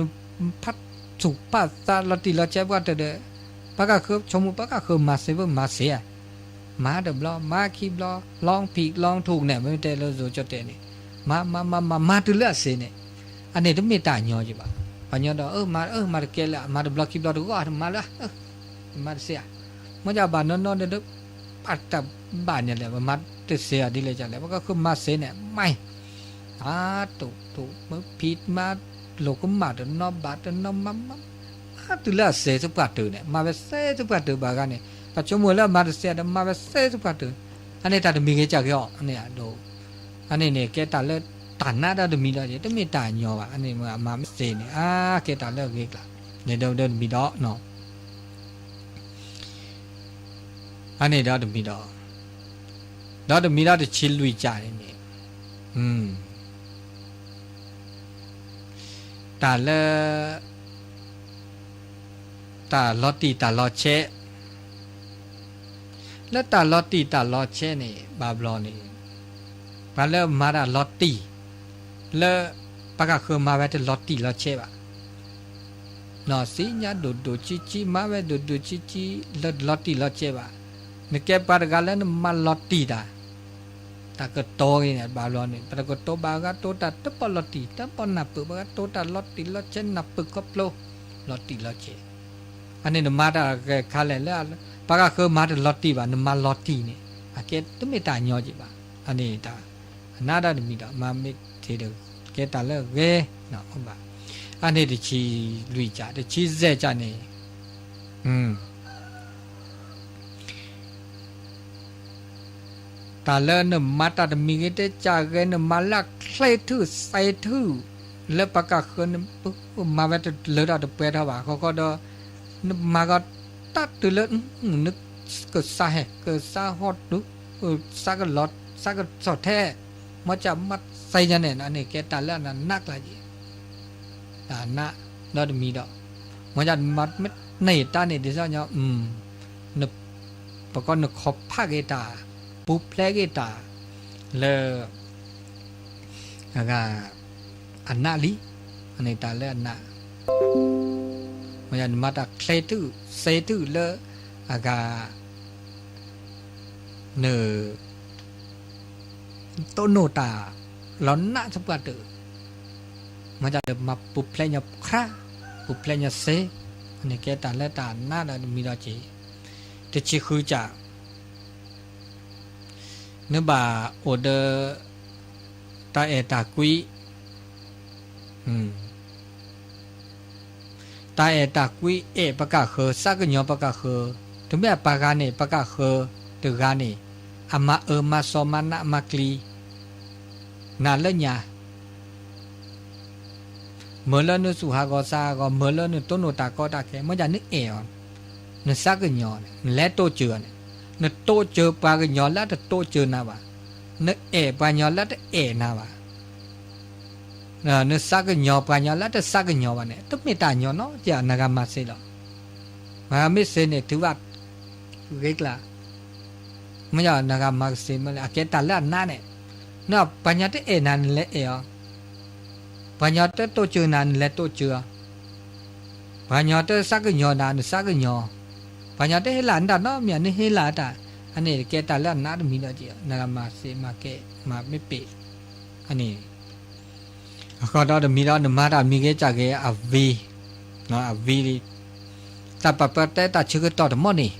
ဖးသူၣ်ဖးသးလီၤတံၢ်လီၤဆဲးပှၤတၢၢ်ဒီး ပကဃုဆိကမိၣ် ပကဃုမၤစ့ ပမၤစ့ဧါ, မၤတဘျီ မၤခံဘျီ လီဖံးလီထူၣ်န့ၣ် မ့ၢ်တဲလၢယိၤကၠီတဲန့ၣ် မၤ မၤ မၤ မၤ မၤတုၤလၢအစ့န့ၣ်, အန့ၣ်တမ့ၢ်တၢ်ညီက့ၤဘၣ်. ပှၤညီဒီး အၢ မၤ အၢ မၤတကဲလၢ မၤတဘျီခံဘျီတဂီၢ် မၤလၢ မၤတစ့ဧါ, မ့ၢ်ကၠးဘၣ်နီၢ်နီၢ်ဒီး ပတၢ်ဘၣ်ညါလဲၣ် ပမၤတစ့ဧါဒ်လဲၣ်ကၠးလဲၣ် ပကဃုမၤစ့န့ၣ် မၤ အါ တိၢ်တိၢ်မၢဖံးမၤ လိာ်ကမၣ်တနီၤဘၣ်တနီၤ မၤ မၤ မၤတုၤလၢအစ့သပှၢ်တၢၢ်န့ၣ် မၤဝဲစ့သပှၢ်တၢၢ်ဘၣ်ဂၤန့ၣ် ပဆိကမိၣ်လၢအမၤတစ့ဒီး မၤဝဲစ့သပှၢ်တၢၢ်, အန့ၣ်တၢ်တမံၤဂ့ၤကၠးဂ့ၤအီၤ အန့ၣ်အဒိ အန့ၣ်န့ၣ် ကဲတၢ်လၢတၢ်နးတၢ်တမံၤဒီး တမ့ၢ်တၢ်ညီဘၣ်. အန့ၣ်မ့ၢ်အမၤမ့ၢ်စ့န့ၣ် အကဲတၢ်လၢအဂ့ၤကျါ န့ၣ်ဒီးတမံၤဒီး အန့ၣ်ဒီးတမံၤဒီး ဒီးတမံၤဒီးတဆံလွံၢ်ကၠးန့ၣ်န့ၣ် တၢ်လၢ တၢ်လီၤတံၢ်တၢ်လီၤဆဲး လၢတၢ်လီၤတံၢ်တၢ်လီၤဆဲးန့ၣ် ဘၣ်ဘျီန့ၣ် ပှၤလၢမၤတၢ်လီၤတံၢ် လၢ ပကဃုမၤဝဲတလီၤတံၢ်လီၤဆဲးဘၣ် သ့ၣ်ညါဒိၣ်ဒိၣ်ဆံးဆံး မၤဝဲဒိၣ်ဒိၣ်ဆံးဆံး လၢတလီၤတံၢ်လီၤဆဲးဘၣ်. နကဲပှၤတဂၤလၢနမၤလီၤတံၢ်တၢ် တၢ်ကတိၤဂ့ၤန့ၣ် ဘၣ်ဘျီန့ၣ် ပတကတိၤဘၣ်အဂၤတိၤတၢ်တပီၢ်လီၤတံၢ် တပီၢ်နၢ်ပၢၢ် ပှၤဂၤတိၤတၢ်လီၤတံၢ်လီၤဆဲး နၢ်ပၢၢ်ခီဖျိ လီၤတံၢ်လီၤဆဲး အန့ၣ်နမၤတၢ်ဂ့ၤခါလဲၣ်လၢ ပှၤဂၤဃုမၤတလီၤတံၢ်ဘၣ် နမၤလီၤတံၢ်န့ၣ် အကဲတမ့ၢ်တၢ်ညီက့ၤဘၣ်. အန့ၣ်တၢ် အနးတၢ်တမံၤဒီး မၤမ့ၢ်တ့ၢ်ဒီး ကဲတၢ်လၢအဂ့ၤ ဘၣ်. အန့ၣ်တဆံလွံၢ်ကၠး တဆံယဲၢ်ကၠးန့ၣ် တၢ်လၢနမၤတၢ်တမံၤဂ့ၤ တကးဂ့ၤ နမၤလၢအချ့ထု သဲထု လၢပှၤကဃၢၤန့ၣ် မၤဝဲတလၢထီၣ်တပှဲၤထီၣ်ဘၣ် ဃီဃီဒီး နမၤဂီၤတၢ်တုၤလၢ နကစၢ်ဟဲ ကစၢ်ဟီၣ်တုၤ စၢ်ကလီၤ စၢ်ကစီၣ်ထဲ မ့ၢ်ကမၤသ့ညါန့ၣ် အန့ၣ်ကဲတၢ်လၢအနးနးကျါက့ၤ တၢ်နးဒီးတမံၤဒီး မ့ၢ်ဒ်မၤမ့ၢ်န့ၢ်တၢ်န့ၣ် ဒ်သိးညီ ပကီနခီဖးက့ၤတၢ် ပူၤဖျဲးက့ၤတၢ် လၢ အဂၤ အနးလံ အန့ၣ်တၢ်လၢအနး မ့ၢ်ဒ်နမၤတၢ်ချ့ထုး စ့ထုးလၢ အဂၤ န တိၢ်နီၣ်တၢ် လီၤနးသပှၢ်တၢၢ် မ့ၢ်ဒ်မၤပူၤဖျဲးညီခရါ ပူၤဖျဲးညီစ့ အန့ၣ်ကဲတၢ်လၢတၢ်နးဒီးတမံၤဒီးက့ၤ တဆံဃုကၢ် နဘၣ်အိၣ်ဒီး တၢ်အဲၣ်တၢ်ကွံ တၢ်အဲၣ်တၢ်ကွံ အဲၣ်ပကဃၢၤ စးကညီၤပကဃၢၤ တမ့ၢ်အပှၤဂၤန့ၣ် ပကဃၢၤတဂၤန့ၣ် အမၤအၢမၤစီၤမၤနးမၤကျံၤ နၤလၢညါ မၢလၢနသူၣ်ဟးဂီၤသးဟးဂီၤ မၢလၢနတိၢ်နီၣ်တၢ်ကီတၢ်ခဲ မ့ၢ်ဒ်နအဲၣ်အီၤ နစးကညီၤန့ၣ် နလဲၤတိစၢၤအီၤန့ၣ် နတိစၢၤပှၤကညီလၢတတိစၢၤနၤဘၣ် နအဲၣ်ပှၤကညီလၢတအဲၣ်နၤဘၣ် နစးကညီၤပှၤကညီလၢတစးကညီၤဘၣ်န့ၣ် တမ့ၢ်တၢ်ညီနီတစဲး နဂၤမၤစ့လီၤ မ့ၢ်စ့န့ၣ် ထုးဘၣ်ဂ့ၤကျါ မ့ၢ်နဂၤမၤကစ့မ့ၢ်လဲၣ် အကဲတၢ်လၢအနးန့ၣ် နပှၤကညီတအဲၣ်နၤ နလဲၤအဲၣ်အီၤ ပှၤကညီတတိစၢၤနၤ နလဲၤတိစၢၤအီၤ ပှၤကညီတစးကညီၤနၤ နစးကညီၤ ပှၤကညီတဟ့ၣ်လၢနတၢ်နီတမံၤ နဟ့ၣ်လၢတၢ် အန့ၣ်ကဲတၢ်လၢအနးတမံၤဒီးက့ၤ နဂၤမၤစ့မၤကဲ မၤမ့ၢ်ပ့ၢ် အန့ၣ် အဃိဒီးတမံၤဒီး နမၤတၢ်မံၤဂ့ၤစၢ်ဂ့ၤ အဝံၤ အဝံၤ တၢ်ပာ်ပၢတဲတၢ်ဆၢကတီၢ်တမီၢ်န့ၣ်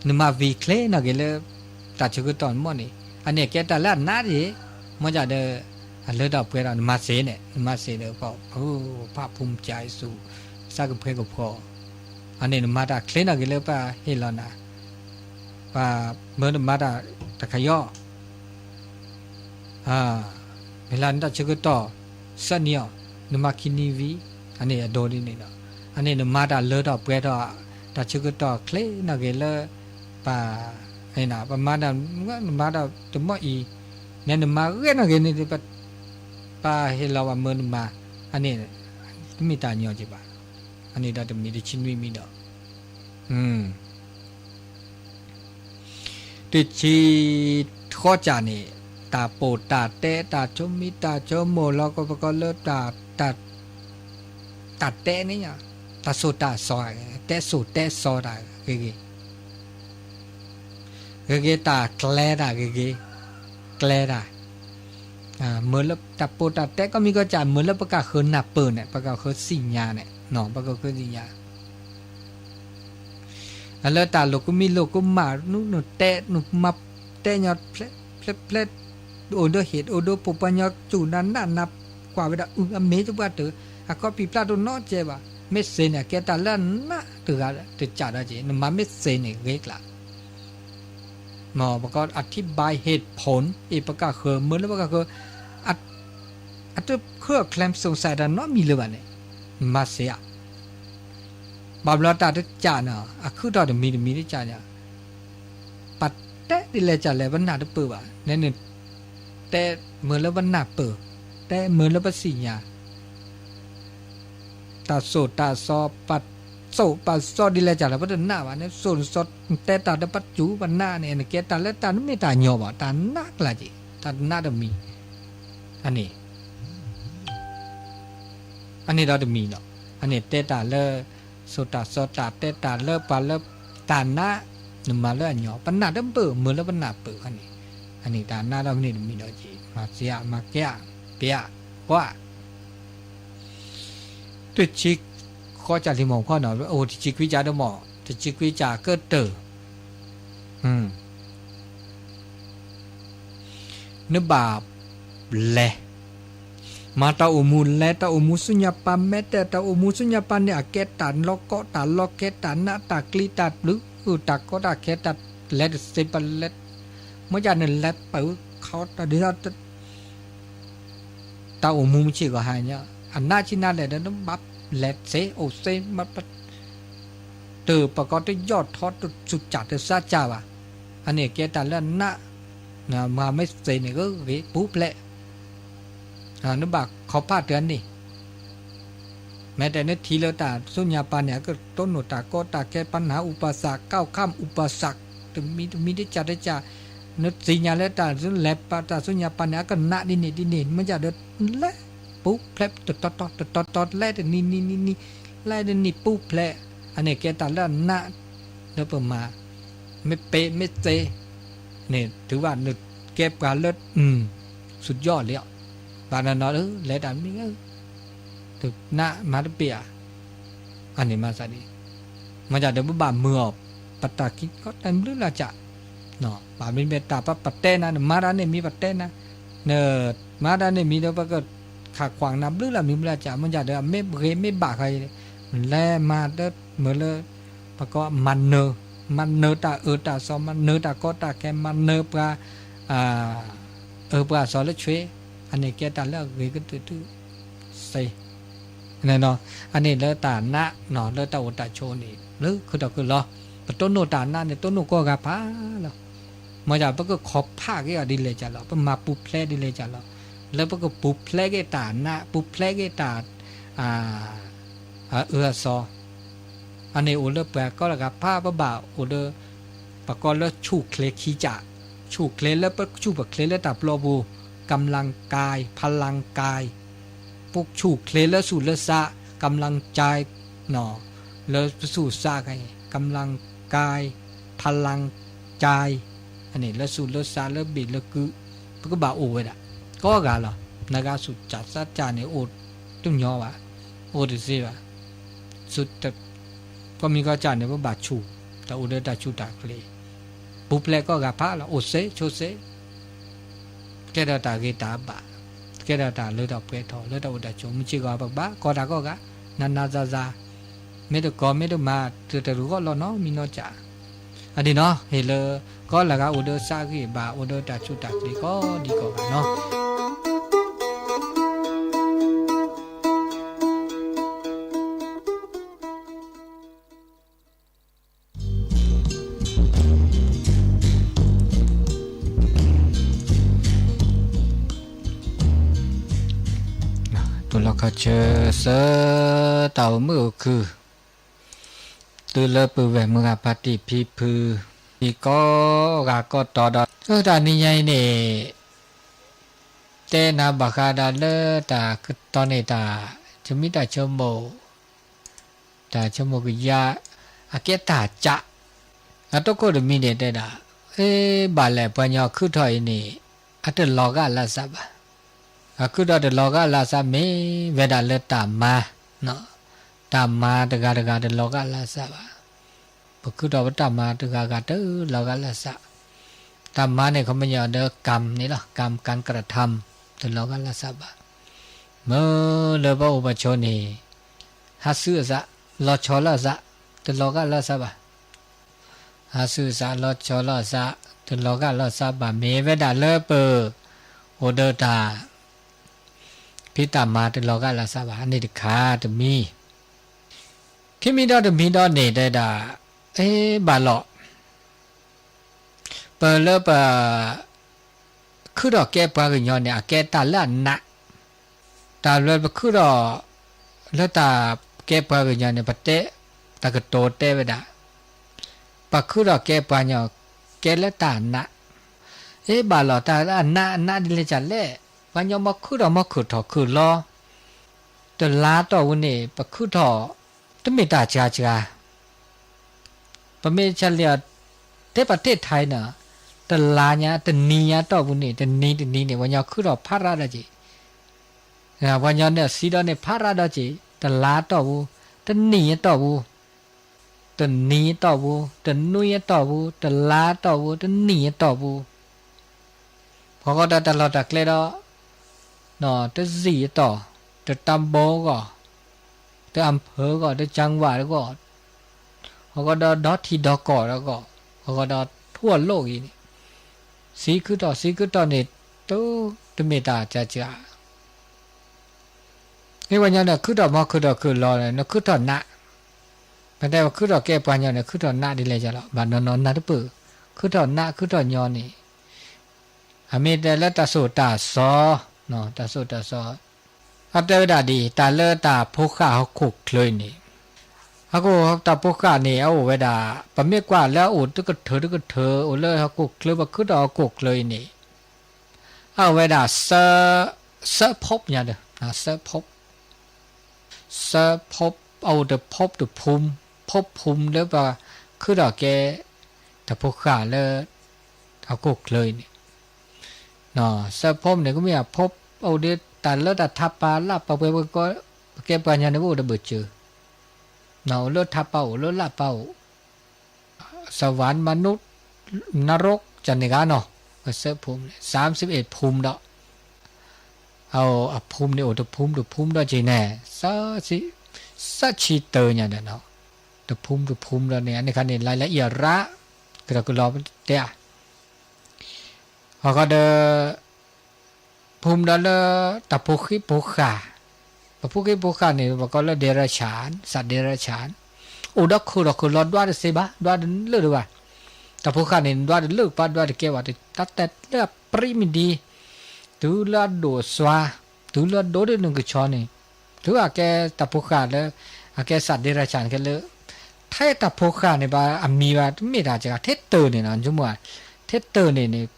နမၤဝံၤချ့နီၣ်ဂ့ၤလၢ တၢ်ဆၢကတီၢ်တမီၢ်န့ၣ် အန့ၣ်ကဲတၢ်လၢအနးတက့ၢ် မ့ၢ်ဒ်ဒီး အလၢထီၣ်ပှဲၤထီၣ် နမၤစ့န့ၣ် နမၤစ့ဒီး ဖးဖူမကၤအံၤဆူ စးကဖှဲကဖီ အန့ၣ်နမၤတၢ်ချ့နီၣ်ဂ့ၤလၢပှၤဟ့ၣ်လီၤနၤ ပှၤမၢနမၤတၢ်တခါယီၣ် မ့ၢ်လၢနတၢ်ဆၢကတီၢ် စၢနံၤအီၤ နမၤခံနံၤဝံၤ အန့ၣ်အဒိဒ်န့ၣ်ဒီး အန့ၣ်နမၤတၢ်လၢထီၣ်ပှဲၤထီၣ် တၢ်ဆၢကတီၢ်ချ့နီၣ်ဂ့ၤလၢ ပှၤ ပမၤ နမၤတၢ်တမီၢ်အံၤ နဲနမၤဂ့ၤနီၣ်ဂ့ၤန့ၣ် ပှၤဟ့ၣ်လီၤပှၤမၢနမၤ အန့ၣ် တမ့ၢ်တၢ်ညီက့ၤဘၣ် အန့ၣ်ဒီးတမံၤတဆံနွံမံၤဒီး တဆံဃီစၢ်န့ၣ် တၢ်ပိာ်တၢ်တဲ တၢ်ဆိမိၣ်တၢ်ဆိကမိၣ်လီၤ ကပကီလၢ တၢ်တဲန့ၣ် တၢ်စိၣ်တၢ်စီၤ တဲစိၣ်တဲစီၤတၢ်ဂ့ၤဂ့ၤ ဂ့ၤဂ့ၤ တၢ်ကျဲတၢ်ဂ့ၤဂ့ၤ ကျဲတၢ် မ့ၢ်လၢတၢ်ပိာ်တၢ်တဲ ကီၢ်မံၤကီၢ်စဲၣ် မ့ၢ်လၢပကဃၢၤနၢ်ပၢၢ်န့ၣ် ပကဃၢၤသ့ၣ်ညါန့ၣ် ပကဃၢၤသ့ၣ်ညါ အလၢတၢ်လိာ်ကမံၤလိာ်ကမၣ် နတဲ နမၤတဲညီ ဖျဲးဖျဲး အိၣ်ဒီးဟ့ၣ် အိၣ်ဒီးပိာ်ပှၤညီ စူၢ်နၤနးနၤ ကွၢ်ဝဲဒၣ်အုၣ်အမ့ၢ်တပှၢ်တၢၢ် အခီပံၤဖျါတနီတစဲးဘၣ် မ့ၢ်စ့န့ၣ် အကဲတၢ်လၢအနးတဂၤတစးဒီးက့ၤ နမၤမ့ၢ်စ့န့ၣ်ဂ့ၤကျါ ပကအထံဘါဟ့ၣ်ဖိၣ် အ့ၣ်ပကဃၢၤ မ့ၢ်လၢပကဃၢၤ အတ ခဲ claim စူးစဲး တၢ်နီတမံၤလၢၤဘၣ်န့ၣ် မၤစ့ဧါ ဘၣ်ဘျီတၢ်တစးန့ၣ် အခုၣ်ထီၣ်တမံၤတမံၤတစးန့ၣ် ပတဲဒ်လဲၣ်ကလဲၣ် ပနၢ်တပၢၢ်ဘၣ် နဲန တဲမ့ၢ်လၢပနၢ်ပၢၢ် တဲမ့ၢ်လၢပသ့ၣ်ညါ တၢ်စိၣ်တၢ်စီၤ ပစိၣ်ပစီဒ်လဲၣ်ကလဲၣ် ပတနၢ်ဘၣ်န့ၣ် စိၣ်နစီ နတဲတၢ်ဒီးပစူၢ်ပနၢ်န့ၣ် နကဲတၢ်လၢတၢ်တမ့ၢ်တၢ်ညီဘၣ် တၢ်နးကျါက့ၤ တၢ်နးတမံၤ အန့ၣ် အန့ၣ်ဒီးတမံၤလီၤ အန့ၣ်တဲတၢ်လၢ စိၣ်တၢ်စီၤ တၢ်တဲတၢ်လၢပှၤလၢ တၢ်နး နမၤလၢအညီ ပနၢ်တပၢၢ် မ့ၢ်လၢပနၢ်ပၢၢ်န့ၣ် အန့ၣ်တၢ်နးဒီးမ့ၢ်တမံၤဒီးက့ၤ မၤစ့ဧါ မၤကဲဧါ ပ့ၤဧါ ကွၢ် တဆံဃီစၢ်လံမီၢ်ခီနီၤ အိၣ်တဆံခွံစၢ်ဒီးမီၢ် တဆံခွံစၢ်ကတၢၢ် နဘၣ်လဲၤ မၤတၢ်အိၣ်မူလဲၤ တၢ်အိၣ်မူဆူညါပာ်မဲာ်တဲ တၢ်အိၣ်မူဆူညါပာ်န့ၣ် အကဲတၢ်လီၤကီ တၢ်လီၤခဲ တၢ်နး တၢ်ကျံ တၢ်ပျုၤ တၢ်ကီတၢ်ခဲ တၢ်လဲၤတသ့ပလဲၤ မ့ၢ်ဒ်နလဲၤပၢၤခီတၢ်ဒ် တၢ်အိၣ်မူမုၢ်ဆ့ၣ်ဂီၤဟါညါ အနးဆံနၤလဲၣ်ဒီး နဘၣ်လဲၤသ့အိၣ်သ့ တုၤပကီတယီၢ်ထီတစူၢ်ကၢ်တစါကၢ်ဘၣ်. အန့ၣ်ကဲတၢ်လၢအနး, မၤမ့ၢ်သ့န့ၣ်ဂ့ၤဂ့ၤ ပူၤဖျဲး, နဘၣ်ခီဖးတၢ်န့ၣ် မ့ၢ်တဲနထံၣ်လၢတၢ်စူညါပၤန့ၣ် အကတိၢ်နီၣ်တၢ်ကီတၢ်ခဲ ပနၢ် ဥပစံး ก้าวข้ามอุปสรรค တမံၤတမံၤတစၢ်တစၢ်, နသ့ၣ်ညါလၢတၢ်လဲၤပာ်တၢ်စူညါပၤန့ၣ် အကနးဒ်န့ၣ်ဒ်န့ၣ် မ့ၢ်ဒ်ဒီး လဲၤ ပူၤဖျဲးတတီၤတီၤတတီၤတီၤ လဲၤတနံၤနံၤနံၤနံၤ လဲၤတနံၤပူၤဖျဲး, အန့ၣ်ကဲတၢ်လၢအနး လၢပမၤ မ့ၢ်ပ့မ့ၢ်သ့န့ၣ် တုၤဘၣ်နကဲပှၤလၢ စူးယီၣ်လံအီၤ, ဘၣ်နီၤနီၤ လဲၤတၢ်မံၤ တနးမၤတပ့ၢ်ဧါ, အန့ၣ်မၤသးဒ်, မ့ၢ်ဒ်ဒီးပဘၣ်မုာ်အီၤ ပတၢ်ခံကီတၢ်ဘျုးလၢ်ကၢ်, ဘၣ်မ့ၢ်မ့ၢ်တၢ်ပပတဲနၤ နမၤတၢ်န့ၣ်မံၤပတဲနၤ, နမၤတၢ်န့ၣ်မံၤဒီး ပကခးခွးနၤဘျုးလၢ်မံၤဘျုးလၢ်ကၢ်, မ့ၢ်ဒ်ဒီး အမ့ၢ်ဂ့ၤမ့ၢ်ဘၣ်ဃီအံၤ လဲၤမၤတမုာ်လၢ ပကီမၤနၢၤ, မၤနၢၤတၢ်အၢတၢ်သီ မၤနၢၤတၢ်ကီတၢ်ခဲ မၤနၢၤပှၤ အၢပှၤအသီလၢဆွ့, အန့ၣ်ကဲတၢ်လၢအဂ့ၤကတၢၢ်တုၤသ့, အန့ၣ်လၢတၢ်နး လၢတၢ်အိၣ်တၢ်ဆိးန့ၣ် လၢခုၣ်ထီၣ်ခုၣ်လီၤ, ပတိၢ်နီၣ်တၢ်နးန့ၣ် တိၢ်နီၣ်ကိးဂၤဖးလီၤ. မ့ၢ်ဒ်ပကခီဖးက့ၤအီၤဒ်လဲၣ်ကၢ်လီၤ, ပမၤပူၤဖျဲးဒ်လဲၣ်ကၢ်လီၤ, လၢပကပူၤဖျဲးက့ၤတၢ်နး ပူၤဖျဲးက့ၤတၢ် အၢအသီ အန့ၣ်အိၣ်လၢပှၤကိးဂၤဖး ပဘၣ်အိၣ်ဒီး ပကိးလၢဆူၣ်ချ့ခံကၢ်, ဆူၣ်ချ့လၢပဆူၣ်ပချ့လၢတၢ်ပျီပူၤ, กำลังกาย พลังกาย, ပဆူၣ်ချ့လၢဆူၣ်လၢစး, กำลังใจ လၢပဆူၣ်စးခဲအံၤ กำลังกาย พลังใจ အန့ၣ်လၢဆူၣ်လၢစးလၢဘ့ၣ်လၢကု ပကဘၣ်အိၣ်ဝဲဒၣ် ကိးဂၤလီၤ. နဂၤဆူၣ်စးစးကၢ်န့ၣ် အိၣ်တညီဘၣ်, အိၣ်တသ့ဘၣ်. ကိးမံၤကိးကၢ်န့ၣ် ပဘၣ်ဆူၣ် တၢ်အိၣ်ဒီးတၢ်ဆူၣ်တၢ်ချ့, ပူၤဖျဲးကိးဂၤဖးလီၤ, အိၣ်စ့ဆိစ့ ကဲထီၣ်တၢ်ဂ့ၤတၢ်ဘၣ်, ကဲထီၣ်တၢ်လၢထီၣ်ပှဲၤထီၣ် လၢတၢ်အိၣ်တၢ်ဆိး မုၢ်ဆ့ၣ်ဂီၤပကဘၣ်ကီတၢ်ကိးဂၤ, နးနးဇာဇာ, မ့ၢ်တကီမ့ၢ်တမၤ တတရူးဂီၢ်လီၤနီတမံၤနီတကၢ်. အဒ်နီၤ ဟ့ၣ်လၢ ကိးလၢဂၤအိၣ်ဒီးစးဂံၢ်ဘါ အိၣ်ဒီးတၢ်ဆူၣ်တၢ်ချ့ကိးဒံကိးဂၤနီၤ. တိၢ်လီၤခီၣ်ဆၢ ဆၢတၢ်အိၣ်မုာ်အိၣ်ခုၣ် တုၤလၢပုၢ်ဝဲၢ်မုၢ်ဂၤဖါတံၢ်ဖံဖု အံၤကိးဂၤကိးတီၤဒီး အတၢ်နံၤညါအံၤန့ၣ် တဲနၤဘၣ်ဃးဒီးလၢတၢ်ကတီၢ်န့ၣ် တၢ်ဆိမိၣ် တၢ်ဆိကမိၣ်ကယါ အကဲတၢ်ကၢ် အတခိၣ်တမံၤန့ၣ်တဲဒၣ် အ့ ဘၣ်လဲၣ်ပှၤကညီခုၣ်ထီၣ်အံၤန့ၣ် အတလီၤဂာ်လၢ်စးဘၣ်. အခုၣ်ထီၣ်တလီၤဂာ်လၢ်စးမ့ၢ်ဝဲဒၣ်လၢတၢ်မၤ, တၢ်မၤတဂၤတဂၤတလီၤဂာ်လၢ်စးဘၣ်. ပခုၣ်ထီၣ်ပတၢ်မၤတဂၤဂၤတလီၤဂာ်လၢ်စး, တၢ်မၤန့ၣ် ခီပညီဒီး กรรม န့ၣ်လီၤ, กรรม การกระทำ တလီၤဂာ်လၢ်စးဘၣ်. မ့ၢ်လၢပအိၣ်ပဆိးန့ၣ် ဟးဆူအသး လီၤဆီလၢအသး တလီၤဂာ်လၢ်စးဘၣ်. ဟးဆူအသးလီၤဆီလၢ်အသး တလီၤဂာ်လၢ်စးဘၣ် မ့ၢ်ဝဲဒၣ်လၢပ အိၣ်ဒီးတၢ် ဖံးတၢ်မၤတလီၤဂာ်လၢ်စးဘၣ် အန့ၣ်တခါတမံၤ, ခံမံၤဒီးတမံၤဒီးန့ၣ်တဲဒၣ် အ့ ဘၣ်လီၤ ပလၢပ ခုၣ်ထီၣ်ကဲပှၤကညီန့ၣ် အကဲတၢ်လၢအနး, တၢ်လၢပခုၣ်ထီၣ် လၢတၢ်ကဲပှၤကညီန့ၣ် ပတဲ တၢ်ကတိၤတဲဝဲဒၣ် ပခုၣ်ထီၣ်ကဲပှၤကညီ ကဲလၢတၢ်နး, အ့ ဘၣ်လီၤ တၢ်လၢအနးအနးဒ်လဲၣ်ကလဲၣ်, ပှၤကညီမ့ၢ်ခုၣ်ထီၣ်မ့ၢ်ခုၣ်ထီၣ်ခုၣ်လီၤ တလါတီၢ်ပူၤန့ၣ် ပခုၣ်ထီၣ် တမ့ၢ်တၢ်စှၤစှၤ ပမ့ၢ်ဆၢလံအီၤ တဲပှၤတဲထါအံၤန့ၣ် တလါညါ တနံၤညါတီၢ်ပူၤန့ၣ် တနံၤတနံၤန့ၣ် ပှၤကညီခုၣ်ထီၣ်ဖးရၣ်ဒီးက့ၤ, ပှၤကညီန့ၣ်စံးဒီးန့ၣ် ဖးရၣ်ဒီးက့ၤ တလါတီၢ်ပူၤ, တနံၣ်ညါတီၢ်ပူၤ, တနံၤညါတီၢ်ပူၤ, တနွံညါတီၢ်ပူၤ, တလါတီၢ်ပူၤ, တနံၣ်ညါတီၢ်ပူၤ ဟီၣ်ကဒီးတၢ်လီၢ်တၢ်ကျဲဒီး တစံၣ်အတီၢ်, တတၢ်ဘီအဂီၢ်, တအၣ်ဖၢအဂီၢ်, တကၠၣ်ဝၣ်အဂီၢ်, ဟီၣ်ကဒီးဒီထံဒီကီၢ်အဂီၢ်, ဟီၣ်ကဒီးထူၣ်အလိၣ်ဂ့ၤန့ၣ်, စံးခုၣ်ထီၣ်စံးခုၣ်ထီၣ်န့ၣ် တမ့ၢ်တၢ်စှၤစှၤ မ့ၢ်ပှၤညီန့ၣ် ခုၣ်ထီၣ်မီ ခုၣ်ထီၣ်ခုၣ်လီၤန့ၣ် နခုၣ်ထီၣ်နး, ပတဲပခုၣ်ထီၣ်ကဲပှၤညီန့ၣ် ခုၣ်ထီၣ်နးဒ်လဲၣ်ယလီၤ, ဘၣ်နီၢ်နီၢ်နးတပၢၢ်, ခုၣ်ထီၣ်နး ခုၣ်ထီၣ်ညီန့ၣ် အမ့ၢ်တဲလၢတၢ်ဆိၣ်တၢ်စီ, တၢ်ဆိၣ်တၢ်စီ, အတဲဝဲဒၣ်ဒ်အံၤ, တၢ်လၢတၢ်ဖိဃၢ်ဟီၣ်ခိၣ်ချၢအံၤန့ၣ်, ဟီၣ်ခိၣ်တၢ်ဖိဃၢ်န့ၣ် အအိၣ်ဝဲဒၣ်, ပမ့ၢ်ကွၢ်လၢအအိၣ်တကထၢတကထၢ အိၣ်လၢဟီၣ်ခိၣ်ချၢ ပခုၣ်ထီၣ်ဟီၣ်ခိၣ်ချၢအံၤန့ၣ်, အအိၣ်ဝဲဒၣ် သၢဖီပညါဒီး, သၢဖီ, သၢဖီ, အအိၣ်တဖီတဖူ, ဖီဖူလၢပခုၣ်ထီၣ်ကဲ တၢ်ဖိဃၢ်လၢ ဟီၣ်ခိၣ်ချၢအံၤန့ၣ်, သၢဖီန့ၣ် ကမ့ၢ်အဖီ, အအိၣ်ဒီးတၢ်လၢတၢ်ထးပာ်လၢ်ပာ်ပှဲၤပှဲၤကီ, ပကဲပှၤညီန့ၣ် ပအိၣ်တဘၢၣ်စၢၤ, အိၣ်လၢထးပာ်အိၣ် လၢလၢ်ပာ်အိၣ် สวรรค์ มนุษย์ นรก ကန့ၣ်ဂၤနီၤ, ပသၢဖူန့ၣ် သၢဆံအ့ၣ်ဖူဒီး, အဖူန့ၣ် အိၣ်တဖူတဖူဒီးက့ၤန့ၣ်, သၢဆံတၢညါဒီး, တဖူတဖူဒီးန့ၣ် အန့ၣ်ခါန့ၣ် လၢလၢအံၤအရၣ်, ကဒီးကလီၤတဲ, အဃိဒီး ဖူဒီးလၢ တၢ်ဖိဃံဖိဃာ်, ပဖိဃံဖိဃာ်န့ၣ် ပကိးလၢ เดรัจฉาน, สัตว์เดรัจฉาน, အိၣ်ဒီးခုၣ်ဒီးခုၣ်လီၤဒွးတသ့ဘၣ်, ဒွးတလၢာ်ဒံးဘၣ်, တၢ်ဖိဃာ်န့ၣ် ဒွးတလၢာ်ကပၤ ဒွးတကဲဘၣ်, တၢ်တဲလၢအပြံမံၤဒံး, တုၤလၢအဒိၣ်အစွါ, တုၤလၢအဒိၣ်ဒ်နကဆီန့ၣ်, တုၤအကဲတၢ်ဖိဃာ်လၢ, အကဲ สัตว์เดรัจฉาน ခဲလၢာ်, ထဲတၢ်ဖိဃာ်န့ၣ် ဘၣ်အမံၤဘၣ် တမ့ၢ်တၢ်စှၤ, ထဲတၢၢ်န့ၣ်နီၤ, ဆိကမိၣ်, ထဲတၢၢ်န့ၣ်န့ၣ်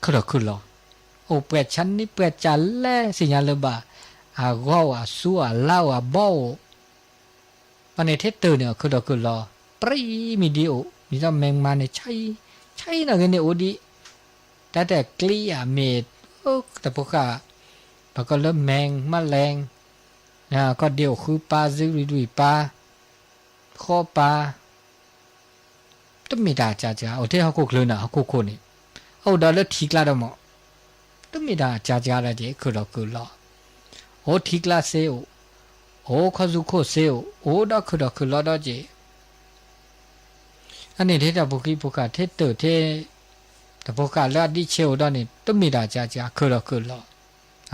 ခုၣ်ထီၣ်ခုၣ်လီၤ, အိၣ်ပှဲၤဆါနံပှဲၤကၢ်လဲၣ် သ့ၣ်ညါလၢဘၣ်, အဂီၢ်အိၣ် အစူအလါအိၣ် အဘီအိၣ်, ဘၣ်န့ၣ်ထဲတၢၢ်န့ၣ် အခုၣ်ထီၣ်ခုၣ်လီၤ, ပြံမံၤဒံးအိၣ်, ဒ်သိး แมงมัน န့ၣ် ဆါအံၤ, ဆါအံၤနီၢ်ဂ့ၤန့ၣ်အိၣ်ဒံး, တၢ်တဲကျံအမ့ၢ်, တၢ်ဖိဃာ်, ပှၤကိးလၢ แมงแมลง, ကီၢ်ဒ့အိၣ်ဃုပၢ် စုရံၣ်လွံၢ်ပၢ်, ဃီပၢ် တမ့ၢ်တၢ်စှၤစှၤ, အိၣ်ထဲဟီၣ်ခိၣ်ချၢန့ၣ် ဟီၣ်ခိၣ်ခိၣ်န့ၣ်, အအိၣ်ဒီးလၢထံကျါဒီးမး, တမ့ၢ်တၢ်စှၤစှၤဒီးက့ၤ ခုၣ်ထီၣ်ခုၣ်လီၤ, အိၣ်ထံကျါစ့အိၣ်, အိၣ်ခီၣ်ဆူခိၣ်စ့အိၣ်, အိၣ်ဒီးခုၣ်ထီၣ်ခုၣ်လီၤဒီးက့ၤ, အန့ၣ်ထဲတၢ်ဖိဃံဖိဃာ် ထဲတၢၢ်ထဲ, တၢ်ဖိဃာ်လၢအဒံးဆဲးအိၣ်ဒီးန့ၣ် တမ့ၢ်တၢ်စှၤစှၤ ခုၣ်ထီၣ်ခုၣ်လီၤ,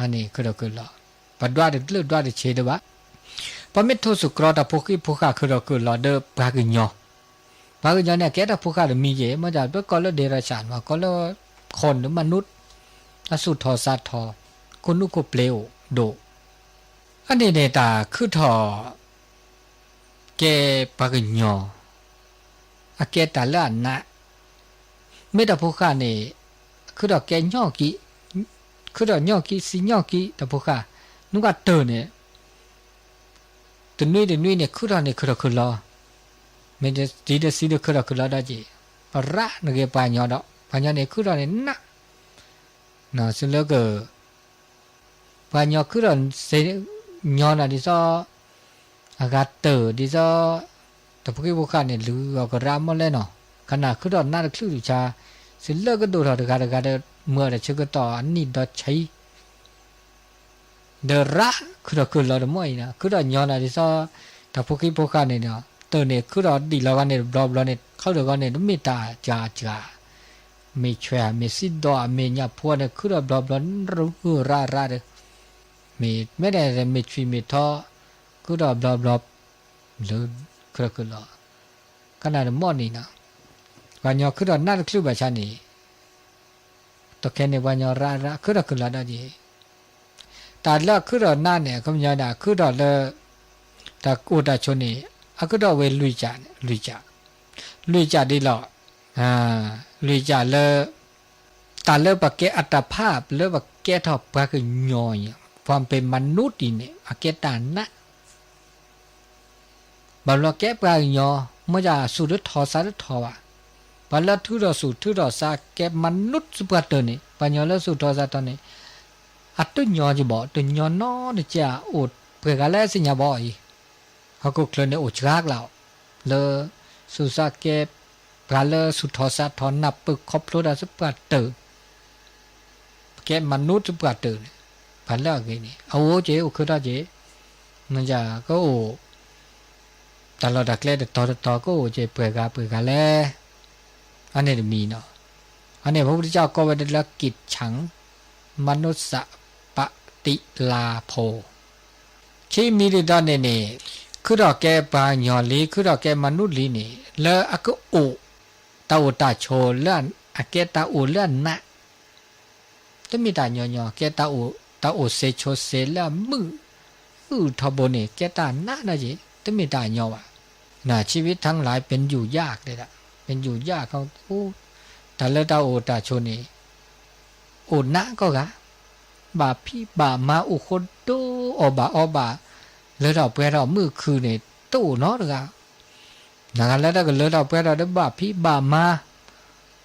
အန့ၣ်ခုၣ်ထီၣ်ခုၣ်လီၤ, ပဒွးတလၢာ်ဒွးတဆဲးတဘၣ် ပမ့ၢ်ထိၣ်သတြီၤတၢ်ဖိဃံဖိဃာ်ခုၣ်ထီၣ်ခုၣ်လီၤဒီးပှၤကညီ, ပှၤကညီန့ၣ် အကဲတၢ်ဖိဃာ်တမံၤက့ၤ, မ့ၢ်ဒ်ပကိးလၢ เดรัจฉาน မ့ၢ်ကိးလၢ คนหรือมนุษย์, အသူၣ်ထီၣ်သးထီၣ်, ခိၣ်နူာ်ခိၣ်ပျ့ၤအိၣ်ဒိၣ်, အန့ၣ်န့ၣ်တၢ်ခုၣ်ထီၣ် ကဲပှၤကညီ, အကဲတၢ်လၢအနး, မ့ၢ်တၢ်ဖိဃာ်န့ၣ်, ခုၣ်ထီၣ်ကဲညီၣ်ကံ, ခုၣ်ထီၣ်ညီၣ်ကံ စံညီၣ်ကံ တၢ်ဖိဃာ်, နူၢ်ကတၢၢ်န့ၣ်, တနွံတနွံန့ၣ် ခုၣ်ထီၣ်န့ၣ်ခုၣ်ထီၣ်ခုၣ်လီၤ, မ့ၢ်တံၤတစံဒီးခုၣ်ထီၣ်ခုၣ်လီၤဒီးက့ၤ, ပရၣ်နဂ့ၤပှၤကညီဒီး ပှၤကညီန့ၣ် ခုၣ်ထီၣ်န့ၣ်နး စံးလၢက ပှၤကညီခုၣ်ထီၣ်စ့, ညီနၤဒ်သိး, အဂၤတၢၢ်ဒ်သိး, တၢ်ဖိဃံဖိဃာ်န့ၣ် လုၢ်အီၣ်ကရၢမိၢ်လဲၣ်နီၤ, ခနၣ်ခုၣ်ထီၣ်နးတချုးတဆါ, စံးလၢကဒိၣ်ထီၣ်တဂၤတဂၤဒီး မုာ်အီၤတဆၢကတီၢ်အနံၣ်ဒီဆံ ဒီးရၣ်ခုၣ်ထီၣ်ခုၣ်လီၤတမီၢ်အံၤနီၤ, ခုၣ်ထီၣ်ညီနၤဒ်သိး, တၢ်ဖိဃံဖိဃာ်န့ၣ်ဒီး, တၢၢ်န့ၣ် ခုၣ်ထီၣ်ဒံးလီၤဂီၢ်န့ၣ်တဘျီဘျီန့ၣ် ခုၣ်ထီၣ်ဂီၢ်န့ၣ် တမ့ၢ်တၢ်စှၤစှၤ, မ့ၢ်ဆွဲ မ့ၢ်စံးဒီး မ့ၢ်ညၣ်ဖိန့ၣ် ခုၣ်ထီၣ်ဘျီဘျီ ရၣ်ရၣ်ဒီး, မ့ၢ်မ့ၢ်ဒ် မ့ၢ်ဆွံမ့ၢ်ထီ, ခုၣ်ထီၣ်ဘျီဘျီ, လၢ, ခုၣ်ထီၣ်ခုၣ်လီၤ, ကနၣ်တမီၢ်န့ၣ်နီၤ, ပှၤကညီခုၣ်ထီၣ်နးတချုးဘၣ်ဆါန့ၣ် တခဲန့ၣ်ပှၤကညီရၣ်ရၣ် ခုၣ်ထီၣ်ခုၣ်လီၤဒီးက့ၤ, တၢ်လၢခုၣ်ထီၣ်နးန့ၣ် အခီပညီဒၣ် ခုၣ်ထီၣ်လၢ တၢ်အိၣ်တၢ်ဆိးန့ၣ် အခုၣ်ထီၣ်ဝဲလွံၢ်ကၠး, လွံၢ်ကၠး, လွံၢ်ကၠးဒ်လီၤ, လွံၢ်ကၠးလၢ တၢ်လၢပကဲအတၢ်ဖး လၢပကဲထီၣ်ပှၤကညီအံၤ ပှၤပမၤနူတံၢ်န့ၣ် အကဲတၢ်နး ဘၣ်ဘျီကဲပှၤကညီ, မ့ၢ်ယသူၣ်တထီၣ်သးတထီၣ်ဘၣ်, ပှၤလၢထုးထီၣ်သူၣ်ထုးထီၣ်သးကဲမၤနူစ့ပှၤတၢၢ်န့ၣ် ပှၤကညီလၢသူၣ်ထီၣ်သးထီၣ်န့ၣ်, အတညီကဘၣ် တညီနီတကဲ အိၣ်ပှဲၤဂၤလၢသ့ၣ်ညါဘၣ်အံၤ, ဟီၣ်ခိၣ်ချၢန့ၣ်အိၣ်စှၤကလးအီၤ, လၢ, သူၣ်သးကဲ, ပှၤလၢသူၣ်ထီၣ်သးထီၣ်နၢ်ပၢၢ်ခီဖျိတၢ်သပှၢ်တၢၢ် ပကဲမၤနူသပှၢ်တၢၢ်န့ၣ်, ပှၤလၢအဂ့ၤန့ၣ် အအိၣ်က့ၤအိၣ်ခုၣ်ထီၣ်က့ၤ, မ့ၢ်ကအိၣ်, တၢ်လီၢ်တၢ်ကျဲတတီၤတတီၤ ကအိၣ်က့ၤပှဲၤဂၤပှဲၤဂၤလဲၣ်, အန့ၣ်တမံၤနီၤ, အန့ၣ် พระพุทธเจ้า ကိးဝဲဒၣ်လၢ กิจฉัง มนุสสะปฏิลาโภ กิจฉัง มนุสสะปฏิลาโภ ခံမံၤဒ်သိးန့ၣ်န့ၣ်, ခုထီၣ်ကဲပှၤကညီလံ, ခုထီၣ်ကဲမၤနူၣ်လံန့ၣ် လၢအကအိၣ်, တၢ်အိၣ်တၢ်ဆိးလၢအကဲတၢ်အိၣ်လၢအနး, တမ့ၢ်တၢ်ညီညီ, ကဲတၢ်အိၣ်စ့ဆိးစ့လၢအမုာ်အုၣ်ထီဘိန့ၣ် ကဲတၢ်နးဒၣ်က့ၤ, တမ့ၢ်တၢ်ညီဘၣ်. ชีวิตทั้งหลายเป็นอยู่ยาก တဲဒၣ်, เป็นอยู่ยาก တၢ်လၢတၢ်အိၣ်တၢ်ဆိးန့ၣ် အိၣ်နးကီၢ်ဂၤ, ဘၣ်ဖံးဘၣ်မၤ အိၣ်ဃိဒိၣ်အီၣ်ဘၣ်အီဘၣ်, လၢထီၣ်ပှဲၤထီၣ်မုၢ်ခုၣ်န့ၣ် တအိၣ်နီတဂၤ, နဂၤလၢတၢ်ကလၢထီၣ်ပှဲၤထီၣ်ဒီးဘၣ်ဖံးဘၣ်မၤ,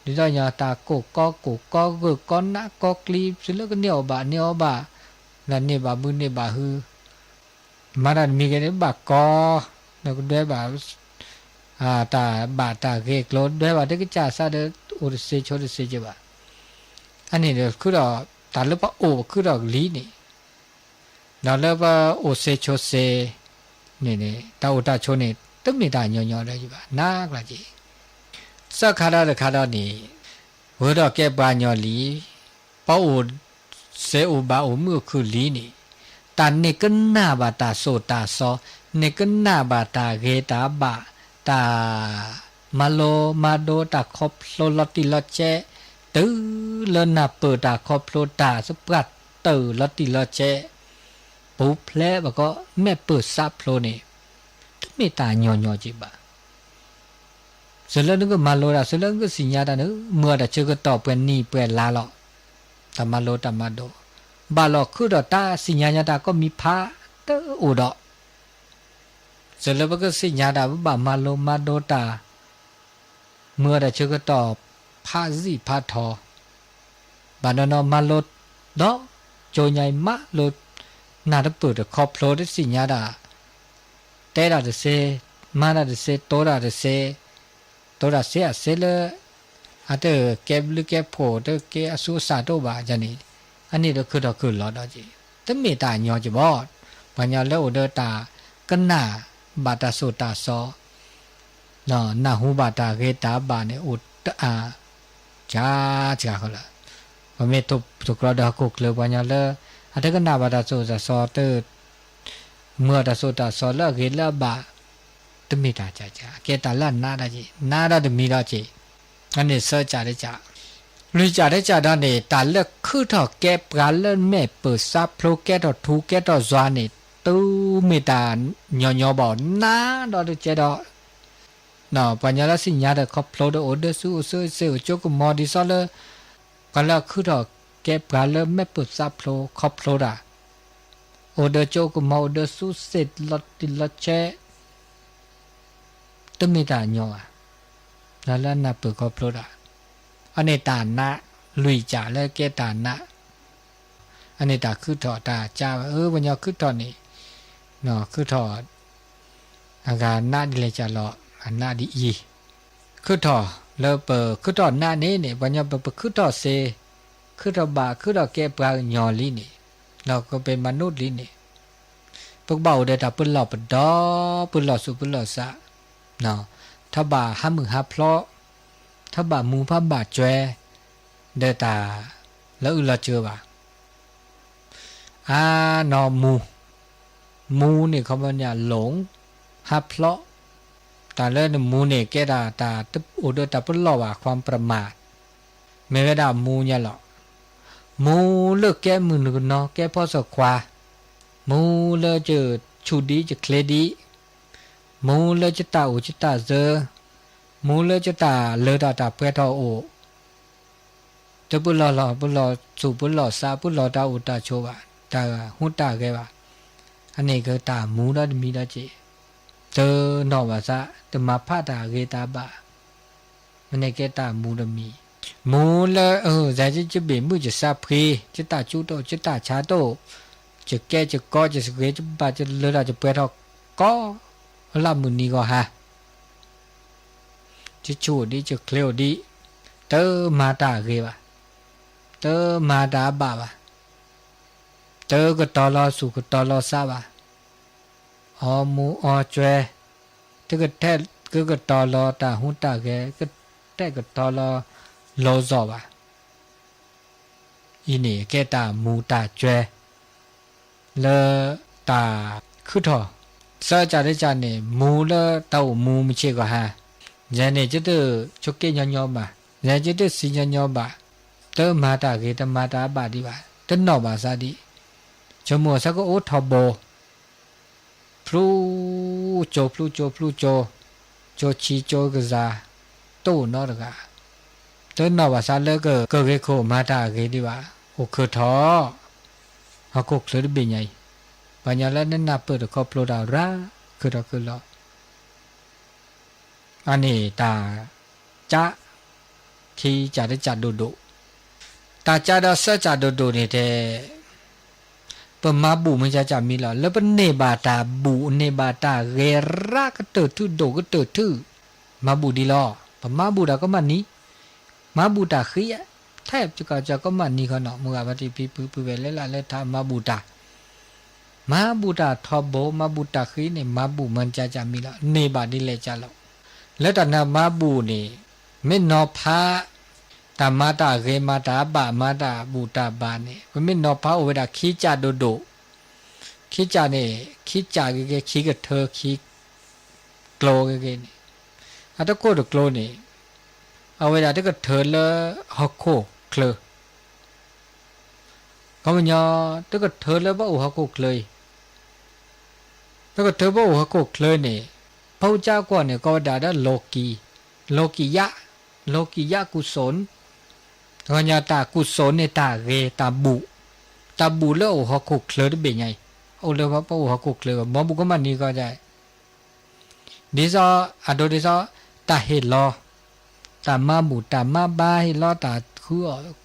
ဒ်သိးညီတၢ်ကိၢ်ကီကိၢ်ကီ ဂၢၢ်ကီနးကီကျံ သုလၢကန့ၢ်အီၣ်ဘၣ်န့ၢ်အီၣ်ဘၣ်, လၢန့ၢ်ဘၣ်ဘုန့ၢ်ဘၣ်ဟု မၤတၢ်တမံၤဂ့ၤန့ၣ် ဘၣ်ကီ, ဒီးကဒွဲဘၣ် တၢ်ဘၣ်တၢ်ဂ့ၤကျိၤ ဒွဲဘၣ်တကစၢ်စးဒီး အိၣ်တစ့ဆိးတစ့က့ၤဘၣ်. အန့ၣ်ဒီးခုထီၣ် တၢ်လၢပအိၣ်ပခုထီၣ်လံန့ၣ်, ဒီးလၢပအိၣ်စ့ဆိးစ့န့ၣ်န့ၣ် တၢ်အိၣ်တၢ်ဆိးန့ၣ် တမ့ၢ်တၢ်ညီညီလၢၤဘၣ် နးကျါက့ၤ. သၢခါဒီးတခါဒီးန့ၣ်, ဝဲဒီးကဲပှၤကညီလံ ပအိၣ်စ့အိၣ်ဘၣ်အိၣ်မုာ်အခုၣ်လံန့ၣ်, တၢ်န့ၢ်ကနၣ်ဘၣ်တၢ်သိၣ်တၢ်သီ, န့ၢ်ကနၣ်ဘၣ်တၢ်ဂ့ၤတၢ်ဘၣ်, တၢ်မၤလိမၤဒိးတၢ်ခီဖျိလီၤတံၢ်လီၤဆဲး, တုၤလၢနၢ်ပၢၢ်တၢ်ခီဖျိတၢ်သပှၢ်တၢၢ်လီၤတံၢ်လီၤဆဲး, ပူၤဖျဲးဘၣ်ကီး မဲာ်ပၢၢ်စးဖျိန့ၣ်, တမ့ၢ်တၢ်ညီညီက့ၤဘၣ်. စၢၤလၢနကမၤလိတၢ် စၢၤလၢနကသ့ၣ်ညါတၢ်န့ၣ် မုာ်အီၤတၢ်ဆၢကတီၢ်ပှဲၤနံၣ်ပှဲၤလါလီၤ. တၢ်မၤလိတၢ်မၤဒိး, ဘၣ်လီၤခုထီၣ်တၢ်သ့ၣ်ညါညါတၢ်ကိးမံၤဖးတအိၣ်ဒီး, စၢၤလၢပကသ့ၣ်ညါတၢ် ပဘၣ်မၤလိမၤဒိးတၢ်, မုာ်အီၤတၢ်ဆၢကတီၢ်ဖးစံၣ်ဖးထီ, ဘၣ်နီၢ်နီၢ်မၤလိဒီး ကၠိညါအံၤမၤလိ နၢ်တပၢၢ်တခီဖျိတသ့ၣ်ညါတၢ်, တဲတၢ်တစ့, မၤတၢ်တစ့, တိၤတၢ်တစ့, တိၤတၢ်စ့အစ့လၢ အတကဲဘျုးကဲဖှိၣ် တကဲအသူအစၢ်တအိၣ်ဘၣ်န့ၣ်, အန့ၣ်ဒီးခုထီၣ်ခုၣ်လီၤဒီးက့ၤ, တမ့ၢ်တၢ်ညီက့ၤဘၣ်. ပှၤကညီလၢအိၣ်ဒီးတၢ်ကနၣ်ဘၣ်တၢ်သိၣ်တၢ်သီ နၢ်ဟူဘၣ်တၢ်ဂ့ၤတၢ်ဘၣ်န့ၣ် အိၣ်တအါ, ကစှၤဃီလၢ, ပမ့ၢ်ထိၣ်သတြီၤဒီးဟီၣ်ခိၣ်ချၢ ပှၤကညီလၢ အတကနၣ်ဘၣ်တၢ်သိၣ်တၢ်သီ မုာ်အီၤတၢ်သိၣ်တၢ်သီလၢအဂ့ၤလၢအဘၣ်, တမ့ၢ်တၢ်ကက, အကဲတၢ်လၢအနးဒၣ်က့ၤ, နးဒီးတမံၤဒီးက့ၤ, အန့ၣ်သၢကဒီးက, လွံၢ်ကဒီးကဒီးန့ၣ် တၢ်လၢခုထီၣ်ကဲပှၤလၢမဲာ်ပၢၢ်စးဖျိ ကဲထီၣ်ထူကဲထီၣ်ယွၤန့ၣ် တုၤမ့ၢ်တၢ်ညီညီဘၣ် နးဒီးတကဲဒီး ပှၤကညီလၢသ့ၣ်ညါဒီးခီဖျိဒီးအိၣ်ဒီးဆူအိၣ်ဆူစ့အိၣ်ကၠိကမီၤဒ်သိးလၢ ပှၤလၢအခုထီၣ်ကဲပှၤလၢမဲာ်ပၢၢ်သးဖျိခီဖျိတၢ်, အိၣ်ဒီးကၠိကမီၤအိၣ်ဒီးဆူစ့လီၤတံၢ်လီၤဆဲး, တမ့ၢ်တၢ်ညီဘၣ်, လၢအနၢ်ပၢၢ်ခီဖျိတၢ်, အန့ၣ်တၢ်နး, လွံၢ်ကဒီးလၢကဲတၢ်နး အန့ၣ်တၢ်ခုထီၣ်တၢ်ကဘၣ် အၢ ပှၤကညီခုထီၣ်န့ၣ်, ခုထီၣ် အဂၤနးဒ်လဲၣ်ကလီၤ, အနးဒ်အံၤ, ခုထီၣ်လၢပခုထီၣ်နးန့ၣ်န့ၣ် ပှၤကညီပပခုထီၣ်စ့, ခုထီၣ်ဘၣ်ခုထီၣ်ကဲပှၤကညီလံန့ၣ်, ဒီးကပ့ၤမၤနူၣ်လံန့ၣ်, ပကဘၣ်အိၣ်ဒီးတၢ်ပလီၢ်ပဒီ, ပလီၢ်သူၣ်ပလီၢ်သး, ထီၣ်ဘၣ်ဟးမုာ်ဟးဖျိး, ထီၣ်ဘၣ်မူဖးဘၣ်ကွဲ, ဒီးတၢ်လၢအုၣ်လီၤစၢၤဘၣ် အါနီၢ်မူ, မူန့ၣ်ခီပညီလိၣ်, ဟးဖျိး, တၢ်လၢနမူန့ၣ် ကဲဒၣ်တၢ်တအိၣ်ဒီးတၢ်ပလီၢ်ဘၣ် ความประมาท, မ့ၢ်ဝဲဒၣ်မူညါလီၤ. မူလၢကဲမုၢ်နုာ်ကနီၤ ကဲဖီၣ်သခွါ, မူလၢယဆူၣ်ဒံးယချ့ဒံး, မူလၢယတၢ်အိၣ်ယတၢ်စၢ, မူလၢယတၢ်လၢတၢ်တၢ်ပှဲၤထီၣ်အိၣ် တပလီၢ်လီၤ ပလီၢ်သူၣ်ပလီၢ်သး ပလီၢ်တၢ်အိၣ်တၢ်ဆိးဘၣ် တၢ်ဟူးတၢ်ဂဲၤဘၣ်, အန့ၣ်ကတၢ်မူဒီးတမံၤဒီးက့ၤ, တနီၣ်ဘၣ်သး တမၤဖးတၢ်ဂ့ၤတၢ်ဘၣ်, မ့ၢ်န့ၣ်ကဲတၢ်မူတမံၤ, မူလၢ ယဘ့ၣ်မုၢ်ယသးဖှံ ယတၢ်ကူတအိၣ် ယတၢ်ဆါတအိၣ်, ယကဲယကီ ယဂ့ၤယဘၣ် ယလၢတၢ်ယပှဲၤထီၣ် ကိးလၢမုၢ်နံၤဂီၤဟါ ယဆူၣ်အိၣ်ဒံး ယချ့အိၣ်ဒံး, တမၤတၢ်ဂ့ၤဘၣ်, တမၤတၢ်အဘၣ်ဘၣ်, တကတီၤလီၤသူၣ်ကတီၤလီၤသးဘၣ်, အီမူအီကွဲ, တကထဲ ကကတီၤလီၤတၢ်ဟူးတၢ်ဂဲၤ, ကထဲကတီၤလီၤလိၤစိၤဘၣ်. အံၤန့ၣ်ကဲတၢ်မူတၢ်ကွဲ လၢတၢ် ခုၣ်ထီၣ်, သၢကၢ်တကၢ်န့ၣ် မူလၢတၢ်အိၣ်မူမုၢ်ဆ့ၣ်ဂီၤဟါ, ယဲန့ၣ် ကတဆိးက့ညီညီဘၣ်, ယဲကတဆံညီညီဘၣ်, တမၤတၢ်ဂ့ၤ တမၤတၢ်အဘၣ်ဒံးဘၣ်, တနီၣ်ဘၣ်သးဒံး, ဆိကမိၣ်ဆၢကအိၣ်ထီဘိ ဖျူကၠိ ဖျူကၠိ ဖျူကၠိ, ကၠိဆံကၠိကစၢ်, တအိၣ်နီတဂၤ, တနီၣ်ဘၣ်သးလၢကကဂ့ၤခိၣ်မၤတၢ်အဂ့ၤဒံးဘၣ်, အိၣ်ခုၣ်ထီၣ်, ဟီၣ်ခိၣ်ချၢတဘ့ၣ်ညါအံၤ, ပှၤကညီလၢနနၢ်ပၢၢ်တခီဖျိတၢ်ရၤ ခုၣ်ထီၣ်ခုၣ်လီၤ အန့ၣ်တၢ်ကၠါ, ခံကၠါတကၠၢ်ဒိၣ်ဒိၣ်, တၢ်ကၠါဒီးသၢကၠၢ်ဒိၣ်ဒိၣ်န့ၣ်တဲ, ပမၤဘူၣ်မ့ၢ်ကၠၢ်ကၠၢ်မံလီၤ, လၢပန့ၢ်ဘၣ်တၢ်ဘူၣ် န့ၢ်ဘၣ်တၢ်ဂဲၤရၤကတၢၢ်ထူၣ်ဒိၣ်ကတၢၢ်ထူၣ်, မၤဘူၣ်ဒံးလီၤ, ပမၤဘူၣ်တၢ်ကီမးနံၤ, မၤဘူၣ်တၢ်ဃံ, ထဲကၠၢ်ကၠၢ်ကီမးနံၤဃီနီၤ, မုၢ်ဂၤဘၣ်တံၢ်ဖံဖုဖုဝဲလဲၤလၢလၢထးမၤဘူၣ်တၢ် မၤဘူၣ်တၢ်ထီဘိ မၤဘူၣ်တၢ်ဃံန့ၣ် မၤဘူၣ်မ့ၢ်ကၠၢ်ကၠၢ်မံလီၤ, န့ၢ်ဘၣ်ဒ်လဲၣ်ကၠၢ်လီၤ, လၢတၢ်နၢ်မၤဘူၣ်န့ၣ်, မ့ၢ်နီၤဖး, တၢ်မၤတၢ်ဂ့ၤမၤတၢ်အဘၣ် မၤတၢ်ဘူၣ်တၢ်ဘါန့ၣ် ပမ့ၢ်နီၤဖးအိၣ်ဝဲဒၣ်ခံကၠၢ်ဒိၣ်ဒိၣ်, ခံကၠၢ်န့ၣ် ခံကၠၢ်ဂ့ၤဂ့ၤ ခံကထၢ ခံကျိၤဂ့ၤဂ့ၤန့ၣ်, အတကိၢ်တကျိၤန့ၣ်, အဝဲဒၣ်တကထၢလၢဟီၣ်ခိၣ်ချၢ ခီပညီ, တကထၢလၢပအိၣ်ဟီၣ်ခိၣ်ချၢအံၤ, တကထၢပအိၣ်ဟီၣ်ခိၣ်ချၢန့ၣ်, ဖီကၠၢကွီၢ်န့ၣ် ကိးဝဲဒၣ်ဒီး လီၤကံယၣ်, လီၤကံယၣ်ကူၣ်စိၣ်, ခီပညီတၢ်ကူၣ်စိၣ်န့ၣ်တၢ်ဂ့ၤ တၢ်ဘူၣ်, တၢ်ဘူၣ်လၢအိၣ်ဟီၣ်ခိၣ်ချၢတဘ့ၣ်ညါအံၤ, အိၣ်လၢပအိၣ်ဟီၣ်ခိၣ်ချၢ မၤဘူၣ်ကီမးနံၤဃီ ဒ်သိး, အဒိဒ်သိး, တၢ်ဟ့ၣ်လီၤ, တၢ်မၤဘူၣ်တၢ်မၤဘါဟ့ၣ်လီၤတၢ်ဃုအီၣ်,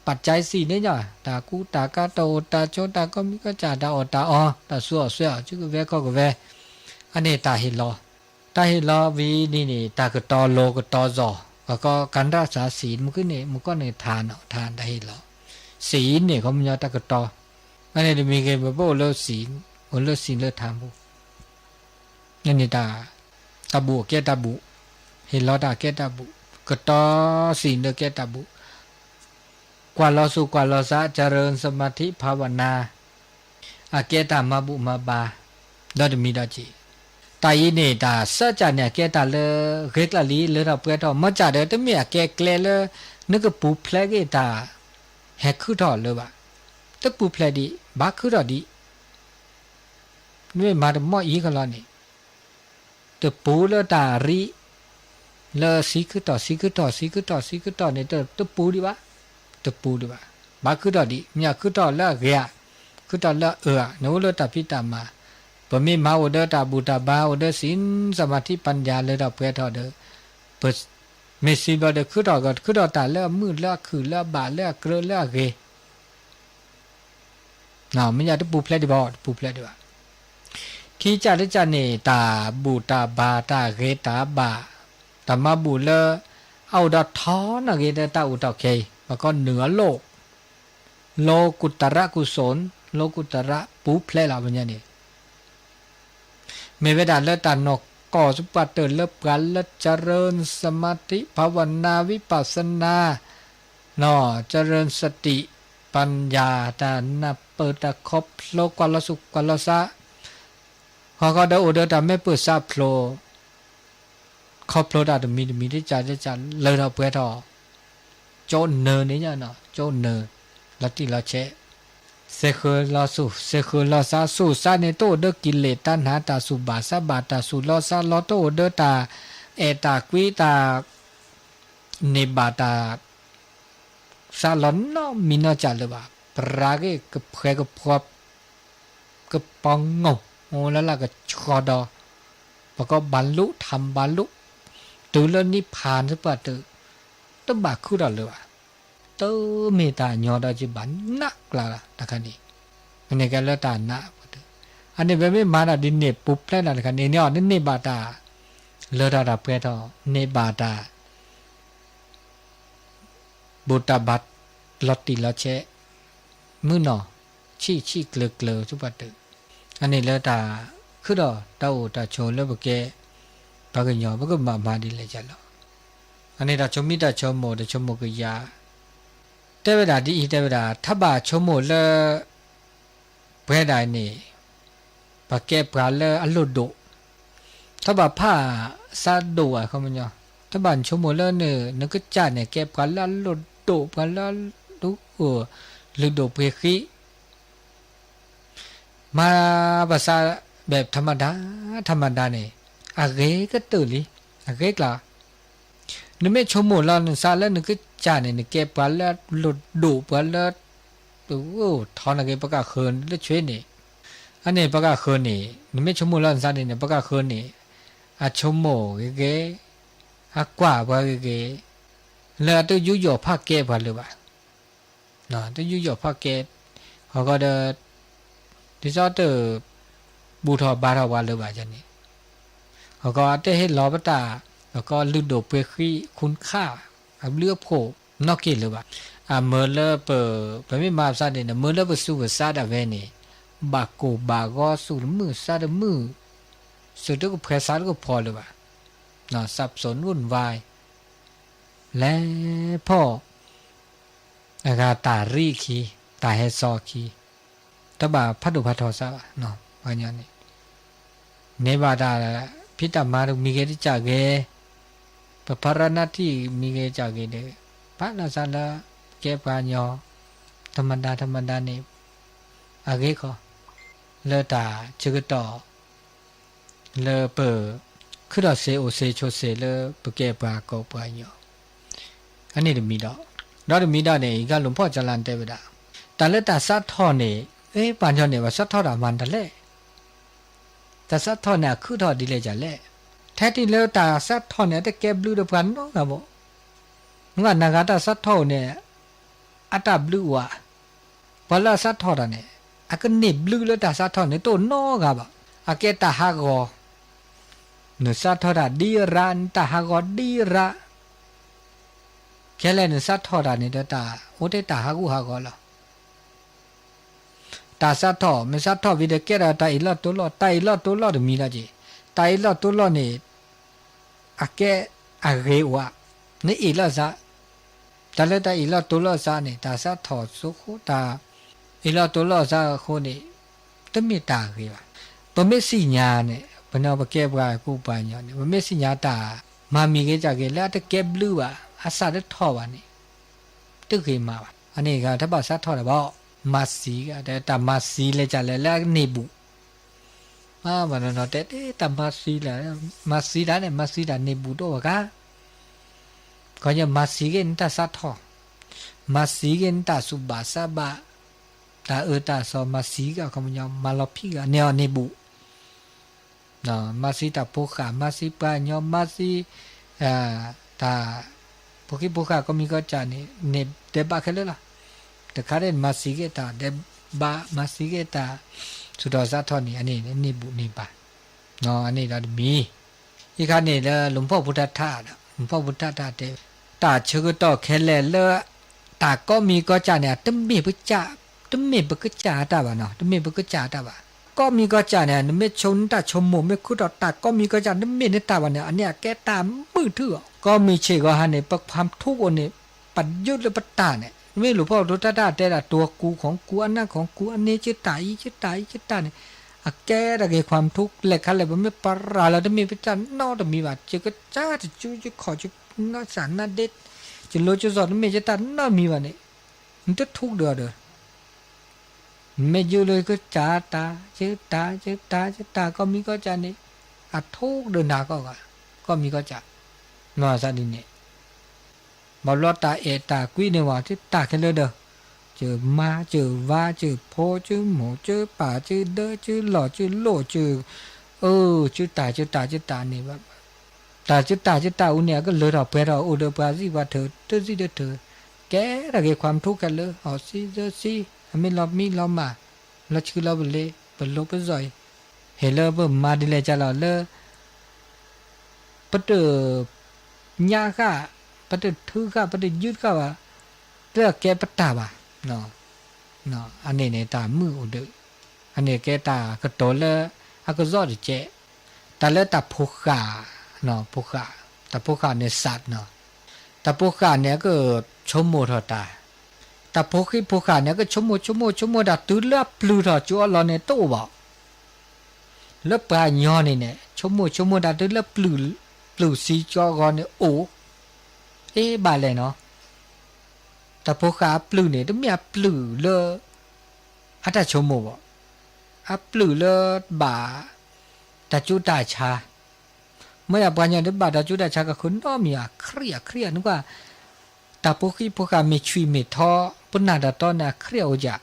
ပာ်ကၠဲစံးန့ၣ်ညီ, တၢ်ကူတၢ်ကၤ တၢ်အိၣ်တၢ်ဆိး တၢ်ကီမံၤကီၢ်စၢ် တၢ်အီၣ်တၢ်အီ တၢ်ဆူးအီၣ်ဆှဲးအီၣ် ဆူကဝဲၤခီၣ်ကဝဲၤ, အန့ၣ်တၢ်ဟ့ၣ်လီၤ, တၢ်ဟ့ၣ်လီၤဝံၤန့ၣ်န့ၣ် တၢ်ကတီၤလိၤကတီၤစီၤ, ကကီကၤရၣ်စးစံး မုၢ်ကန့ၣ် မုၢ်ကီၢ်န့ၣ်ထးနီၤ ထးတၢ်ဟ့ၣ်လီၤ, စံးန့ၣ် ခီပညီတၢ်ကတီၤ, အန့ၣ်တမံၤဂ့ၤ ပအိၣ်လၢစံး, အိၣ်လၢစံးလၢထးပူၤ န့ၣ်န့ၣ်တၢ်, တၢ်ဘူၣ်အကဲတၢ်ဘူၣ်, ဟ့ၣ်လီၤတၢ်ကဲတၢ်ဘူၣ်, ကတီၤစံးလၢကဲတၢ်ဘူၣ်, ကွၢ်လီၤဆူၣ်ကွၢ်လီၤစး ကရၢၢ် စမၤထံ ဖးဝနၤ, အကဲတၢ်မၤဘူၣ်မၤဘါ, ဒီတမံၤဒီးက့ၤ, တၢ်အံၤန့ၣ် တၢ်စၢကၢ်န့ၣ် အကဲတၢ်လၢ ဂ့ၤကျၢ်လံ လၢထီၣ်ပှဲၤထီၣ် မ့ၢ်ကၢ်ဒီး တမ့ၢ်အကဲကျဲလၢ နကပူၤဖျဲးက့ၤတၢ် ဟဲခုၣ်ထီၣ်လၢၤဘၣ်, တပူၤဖျဲးဒံး ဘၣ်ခုၣ်ထီၣ်ဒံး နမ့ၢ်မၤတမီၢ်အံၤကလီန့ၣ်, တပူၤလၢတၢ်ရံး, လၢဆံခုၣ်ထီၣ် ဆံခုၣ်ထီၣ် ဆံခုၣ်ထီၣ် ဆံခုၣ်ထီၣ်န့ၣ် တပူၤဒံးဘၣ်, တပူၤဒံးဘၣ်, ဘၣ်ခုၣ်ထီၣ်ဒံး မ့ၢ်ခုၣ်ထီၣ်လၢအဂ့ၤဧါ, ခုၣ်ထီၣ်လၢအအၢဧါ, နအိၣ်လၢတၢ်ဖံးတၢ်မၤ, ပမ့ၢ်မၤအိၣ်ဒီးတၢ်ဘူၣ်တၢ်ဘါ အိၣ်ဒီးစံး စမၤထံ ပၢ်ယၤ လၢထီၣ်ပှဲၤထီၣ်ဒီး, ပမ့ၢ်စံးဘျီဒီး ခုၣ်ထီၣ်ကီး ခုၣ်ထီၣ်တၢ်လၢအမုာ်လၢအခုၣ်လၢအဘၣ်လၢအကြၢး လၢအဂ့ၤ မ့ၢ်ယတပူၤဖျဲးဒံးဘၣ် တပူၤဖျဲးဒံးဘၣ်, ခံကၢ်တကၢ်န့ၣ် တၢ်ဘူၣ်တၢ်ဘါ တၢ်ဂ့ၤတၢ်ဘၣ်, တၢ်မၤဘူၣ်လၢ အအိၣ်ဒီးထီနာ်က့ၤဒီးတၢ်အိၣ်တၢ်ခဲအံၤ ပှၤကိးနုာ်အလိၣ်, လိၤကူၣ်တရးကူၣ်စိၣ်, လိၤကူၣ်တရးပူၤဖျဲးလီၤ ပညါန့ၣ် မ့ၢ်ဝဲဒၣ်လၢတၢ်နီၢ်ကီၢ်စပှၢ်တၢၢ်လၢပှၤလၢ ကရၢၢ် စမၤထံ ဖးဝနၤ ဝံပၢ်စနၤ, ကရၢၢ် စတံၣ် ပၢ်ယၤ တၢ်နၢ်ပၢၢ်တၢ်ခီဖျိကွၢ်လီၤဆူၣ်ကွၢ်လီၤစး, ဃီဃီဒီးအိၣ်ဒီးတၢ်မ့ၢ်ပၢၢ်စးဖျိး ခီဖျိတၢ်တမံၤတမံၤ တကၢ်တကၢ် လၢထီၣ်ပှဲၤထီၣ်, ကၠိနၢၤန့ၣ်ညါနီၤ ကၠိနၢၤ, လီၤတံၢ်လီၤဆဲး, စဲးဃၢၤလီၤဆူၣ် စဲးဃၢၤလီၤစး ဆူၣ်စးန့ၣ် တအိၣ်ဒီးကံၣ်လဲၣ်တၢ်နါ တၢ်ဆူၣ်ဘၣ်စးဘၣ် တၢ်ဆူၣ်လီၤစးလီၤ တအိၣ်ဒီးတၢ်အဲၣ်တၢ်ကွံ တၢ် န့ၢ်ဘၣ်တၢ် စးလီၤနီတမံၤနီတစၢ်လၢၤဘၣ်. ပရၤဂ့ၢ်ကဖှဲးကဖှီ, ကပီၤငိၢ်, အိၣ်လၢလၢကဆှီဒီး, ပကီၢ်ဘၣ်လူး ထၢဘၣ်လူး, တုၤလၢနံၣ်ဖးန့ၣ်ပှၤတုၤ, တဘၣ်ခုၣ်ထီၣ်လၢၤဘၣ်. တမ့ၢ်တၢ်ညီဒီးကဘၣ်နးကျါလၢၤတခါန့ၣ်, မ့ၢ်န့ၢ်ကဲလၢတၢ်နးပှၤတုၤ, အန့ၣ်ပမ့ၢ်မၤတၢ်ဒ်န့ၣ် ပူၤဖျဲးတၢ်တခါန့ၣ်န့ၣ် နန့ၢ်ဘၣ်တၢ် လၢတၢ်တၢ်ပှဲၤထီၣ် န့ၢ်ဘၣ်တၢ် ဘူၣ်တၢ်ဘါလီၤတံၢ်လီၤဆဲး, မုၢ်နီၢ်, ဆံၣ်ဆံၣ်ကျၢၤကျၢၤဆူပှၤတုၤ, အန့ၣ်လၢတၢ်ခုၣ်ဒီးတၢ်အိၣ်တၢ်ဆိးလၢပကဲ, ပှၤကညီ ပကဘၣ်မၤဒ်လဲၣ်ကလီၤ. အန့ၣ်တၢ်ဆိမိၣ်တၢ်ဆိကမိၣ် တၢ်ဆိကမိၣ်ကယၤ, တဲဝဲဒၣ်ဒ်အံၤ တဲဝဲဒၣ် ထးဘၣ်ဆိကမိၣ်လၢ ပှဲၤဒၣ်အံၤန့ၣ် ပှၤကဲပှၤလၢအလိၣ်ဒိၣ်, တဘၣ်ဖးစးဒိၣ်အခီပညီ, တဘၣ်ဆိကမိၣ်လၢန နကစၢ်န့ၣ် ကဲပှၤလၢအလိၣ်ဒိၣ် ပှၤလၢ လုၢ်ဒိၣ်ပှ့ၤဃံ, မၤဘၣ်စး แบบธรรมดา ธรรมดา န့ၣ် အဂ့ၤကတၢၢ်လံ, အဂ့ၤကျါ နမ့ၢ်ဆိကမိၣ်လီၤနသးလၢနကစၢ်န့ၣ် နကဲပှၤလၢလိၣ်ဒိၣ် ပှၤလၢ ထီနာ်က့ ပကဃၢၤလၢဆွ့န့ၣ်, အန့ၣ် ပကဃၢၤန့ၣ် နမ့ၢ်ဆိကမိၣ်လီၤနသးန့ၣ်န့ၣ် ပကဃၢၤန့ၣ် အဆိကမိၣ်ဂ့ၤဂ့ၤ, အကွၢ်ပှၤဂ့ၤဂ့ၤ, လၢအတယူးယီၣ်ဖးကဲပှၤလၢၤဘၣ်, တယူးယီၣ်ဖးကဲ, အဃိဒီး ဒ်သိးတ ဘူၣ်ထီၣ်ဘါထီၣ်ပှၤလၢၤဘၣ်န့ၣ်, အဃိတဟ့ၣ်လီၤပတၢ် အဃိလုၢ်ဒိၣ်ပှ့ၤဃံ คุณค่า အဘျုးအဖှိၣ်နီၣ်က့ၢ်လၢၤဘၣ်. အမၢလၢပ ပမ့ၢ်မၤဘၣ်စးန့ၣ် မၢလၢပသူၣ်ပသးဒၣ်ဝဲန့ၣ် ဘၣ်ကိၢ်ဘၣ်ဂီၤ သူၣ်တမုာ်သးတမုာ်, သူၣ်တကဖှဲးသးတကဖှီၣ်လၢၤဘၣ်, สับสนวุ่นวาย လဲၤဖီၣ် အဂၤတၢ်ရံၣ်အခံ, တၢ်ဟဲစီအခံ, တဘၣ်ဖးဒိၣ်ဖးထီသးဘၣ်, ပှၤကညီန့ၣ် န့ၢ်ဘၣ်တၢ်ဖံးတၢ်မၤတမံၤဂ့ၤတကၢ်ဂ့ၤ, ပဖါရနၢထံၣ်မံၤဂ့ၤတကၢ်ဂ့ၤဒီး ဖးလီၤသးလၢ ကဲပှၤကညီ ธรรมดา ธรรมดา န့ၣ် အဂ့ၤခီ လၢတၢ်ဆၢကတီၢ် လၢပ ခုထီၣ်စ့အိၣ်စ့ဆိးစ့လၢပကဲပှၤကိးပှၤကညီ, အန့ၣ်တမံၤဒီး, ဒီးတမံၤဒီးန့ၣ် ယကလုၢ်ဖီၣ်ကလါတဲဝဲဒၣ်, တၢ်လၢတၢ်စးထီၣ်န့ၣ် ပှၤကညီန့ၣ် ပှၤစးထီၣ်တၢ်မၤတၢ်လဲၣ်, တၢ်စးထီၣ်န့ၣ် အခုၣ်ထီၣ်ဒ်လဲၣ်ဒ်လဲၣ်, ထဲတံၢ်လၢတၢ်စးထီၣ်န့ၣ် အတကဲဘျုးဒီးပှၤနီတဂၤဘၣ်, မ့ၢ်နဂၤတၢ်စးထီၣ်န့ၣ် အတၢ်ဘျုးအိၣ်ဧါ, ပှၤလၢအစးထီၣ်တၢ်န့ၣ် အကန့ၢ်ဘျုးလၢတၢ်စးထီၣ်န့ၣ် တအိၣ်နီတဂၤဘၣ်, အကဲတၢ်ဟးဂီၤ, နစးထီၣ်တၢ်ဒံရၣ် နတၢ်ဟးဂီၤဒံရၣ်, ခဲလၢာ်နစးထီၣ်တၢ်န့ၣ်ဒီး တၢ်အိၣ်ထဲတၢ်ဟးဂူာ်ဟးဂီၤလီၤ. တၢ်စးထီၣ် မ့ၢ်စးထီၣ်ဝံၤဒီးကဲထီၣ်တၢ်အ့ၣ်လိာ်တိလိာ်, တၢ်အ့ၣ်လိာ်တိလိာ်တမံၤဒီးက့ၤ, တၢ်အ့ၣ်လိာ်တိလိာ်န့ၣ် အကဲအဂ့ၤအိၣ်ဧါ, နအ့ၣ်လိာ်သး, တၢ်လၢတၢ်အ့ၣ်လိာ်တိလိာ်သးန့ၣ် တၢ်စးထီၣ်အဃိ တၢ်အ့ၣ်လိာ်တိလိာ်သးအဃိန့ၣ် တမ့ၢ်တၢ်ဂ့ၤဘၣ်. ပမ့ၢ်သ့ၣ်ညါန့ၣ် ပနီၢ်ပကဲပှၤကိးပှၤကညီန့ၣ် ပမ့ၢ်သ့ၣ်ညါတၢ်မၤမံၤဂ့ၤတၢ်ဂ့ၤလၢအတကဲဘျုးဘၣ် အစးတထီၣ်ဘၣ်န့ၣ် တဂ့ၤမးဘၣ်. အန့ၣ်ဂၤတဘၣ်စးထီၣ်တၢ်ဘၣ်, မၤသံ, တၢ်မၤသံလဲၤကလဲၤလၢအန့ၢ်ဘူၣ် ဘၣ်နီၢ်နီၢ်တဲ တၢ်မၤသံလဲၣ်, မၤသံတၢ်န့ၣ် မၤသံတၢ်န့ၢ်ဘူၣ်တအိၣ်ဘၣ်ကါ, ခီညီမၤသံဂ့ၤနတၢ်စးထီၣ်, မၤသံဂ့ၤနတၢ်သူၣ်ဘၣ်သးဘၣ်, တၢ်အၢတၢ်သီမၤသံဂ့ၤ အခီပညီ မၤလီၤဖံးဂ့ၤန့ၢ်အီၤန့ၢ်ဘူၣ် မၤသံတၢ်ဖိဃာ် မၤသံပှၤကညီ မၤသံ တၢ် ဖိခံဖိဃာ်ကိးမံၤကိးကၢ်န့ၣ် န့ၢ်ဒဲးဘးခဲလၢာ်လီၤ. တခါဒ်မၤသံက့ၤတၢ်ဒဲးဘး မၤသံက့ၤတၢ် သူၣ်ထီၣ်စးထီၣ်န့ၣ် အန့ၣ်န့ၢ်ဘူၣ်န့ၢ်ဘါ, အန့ၣ်ဒီးတမံၤ, ယခါန့ၣ်လၢလူၤဖီၣ်ဖိတၢ်ထါဒီး လူၤဖီၣ်ဖိတၢ်ထါတဲ တၢ်ဆၢကတီၢ်ခဲလၢာ်လၢ တၢ်ကိးမံၤကိးကၢ်န့ၣ် တမ့ၢ်ပကစၢ် တမ့ၢ်ပကစၢ်အတၢ်ဘၣ်နီၤ တမ့ၢ်ပကစၢ်အတၢ်ဘၣ်. ကိးမံၤကိးကၢ်န့ၣ် နမ့ၢ်ဆိနတၢ်ဆိကမိၣ် မ့ၢ်ခုထီၣ်တၢ်ကိးမံၤကိးကၢ် တမ့ၢ်နတၢ်ဘၣ်န့ၣ် အန့ၣ်အကဲတၢ်မုာ်ထုအီၤ. ကိးမံၤဆ့ၣ်ဂီၤဟါန့ၣ် ပခွါထူကအိၣ်န့ၣ် ပယုၢ်လၢပတၢ်န့ၣ် မ့ၢ်လူၤဖီၣ်ဖိတၢ်ထါတဲဒၣ် တူၤကူၤခီကူၤ အနၢ်ခီကူၤ အန့ၢ်ကတၢ်အံၤ ကတၢ်အံၤ ကတၢ်န့ၣ် အကဲတၢ်ဂ့ၤ ခွါထူလဲၤခါလဲၣ် ပမ့ၢ်ပရၤလီၤ တမ့ၢ်ပတၢ်နီတမံၤဘၣ် ယကစၢ်တစု ယခီၣ် ယနၢ်စၢ်နၢ်ဒ့ ယလိကစီၣ် တမ့ၢ်ယတၢ်နီတမံၤဘၣ်န့ၣ် နတထူကဒီးဒီး မ့ၢ်ယုၢ်လၢကစၢ်တၢ် ယတၢ် ယတၢ် ယတၢ် ကိးမံၤကိးကၢ်န့ၣ် အထူကဒီးနၤကီၢ်ဂၤ ကိးမံၤကိးကၢ် မၤသးဒ်န့ၣ် ဘၣ်ဘျီတၢ်အဲၣ်တၢ်ကွံန့ၣ်ဝဲ တၢ်ခဲလၢာ်ဒီး ကၢမါ ကၢဝါ ကၢဖိ ကၢမိၢ် ကၢပၢ် ကၢဒၢ ကၢလီၢ် ကၢလိၣ် ကၢ အၢ ကၢတၢ် ကၢတၢ် ကၢတၢ်န့ၣ် တၢ် ကၢတၢ် ကၢတၢ်အူန့ၣ် အကလၢထီၣ်ပှဲၤထီၣ် အိၣ်ဒီးပှၤသံၣ်ပှၤထၢ တသံၣ်တထၢ ကဲထီၣ်က့ၤ ခွါမထူခဲလၢာ် အီၣ်သံသၢသံ အမ့ၢ်လီၤမံလီၤမၢ် လီၤဆှုလီၤပလ့ၤ ပလိၤပစီၣ်အံၤ ဟ့ၣ်လၢပမၤဒ်လဲၣ်ကလဲၣ်လၢ ပတ ညါဃာ် ပတထုဃာ် ပတယုၢ်ဃာ်ဘၣ် လၢအကဲပတၢ်ဘၣ်. အန့ၣ်န့ၣ် တၢ်မုာ်အိၣ်ဒီး အန့ၣ်ကဲတၢ်ကတိၤလၢအကစီၣ်တကဲး တၢ်လၢတၢ်ဖိဃာ် ဖိဃာ် တၢ်ဖိဃာ်န့ၣ် စး တၢ်ဖိဃာ်န့ၣ် အကဆိကမိၣ်ထီၣ်တၢ် တၢ်ဖိဃံဖိဃာ်န့ၣ် အကဆိကမိၣ်ဆိကမိၣ်ဆိကမိၣ်တၢ်တုၤလၢအပျုၢ်ထီၣ်ကၠိအလီၢ်န့ၣ် တအိၣ်ဘၣ် လၢပှၤကညီန့ၣ်န့ၣ် ဆိကမိၣ်ဆိကမိၣ်တၢ်တုၤလၢပျုၢ်စံကၠီဂီၤန့ၣ်အိၣ်, အ့ ဘၣ်လဲၣ်နီၤ, တၢ်ဖိဃၢ်အပျုၢ်န့ၣ် တမ့ၢ်အပျုၢ်လၢ အတၢ်ဆိကမိၣ်ဘၣ်, အပျုၢ်လၢဘၣ်တၢ်ကူတၢ်ဆါ, မ့ၢ်ယပှၤကညီဒ်ဘၣ်တၢ်ကူတၢ်ဆါကဃုနီတမံၤ အခရံာ်အခရံာ်နကွၢ်, တၢ်ဖိဃံဖိဃၢ်မ့ၢ်ဆွံၣ်မ့ၢ်ထီ ပနၢ်တၢ်တီန့ၣ် အခရံာ်အိၣ်ယၤ,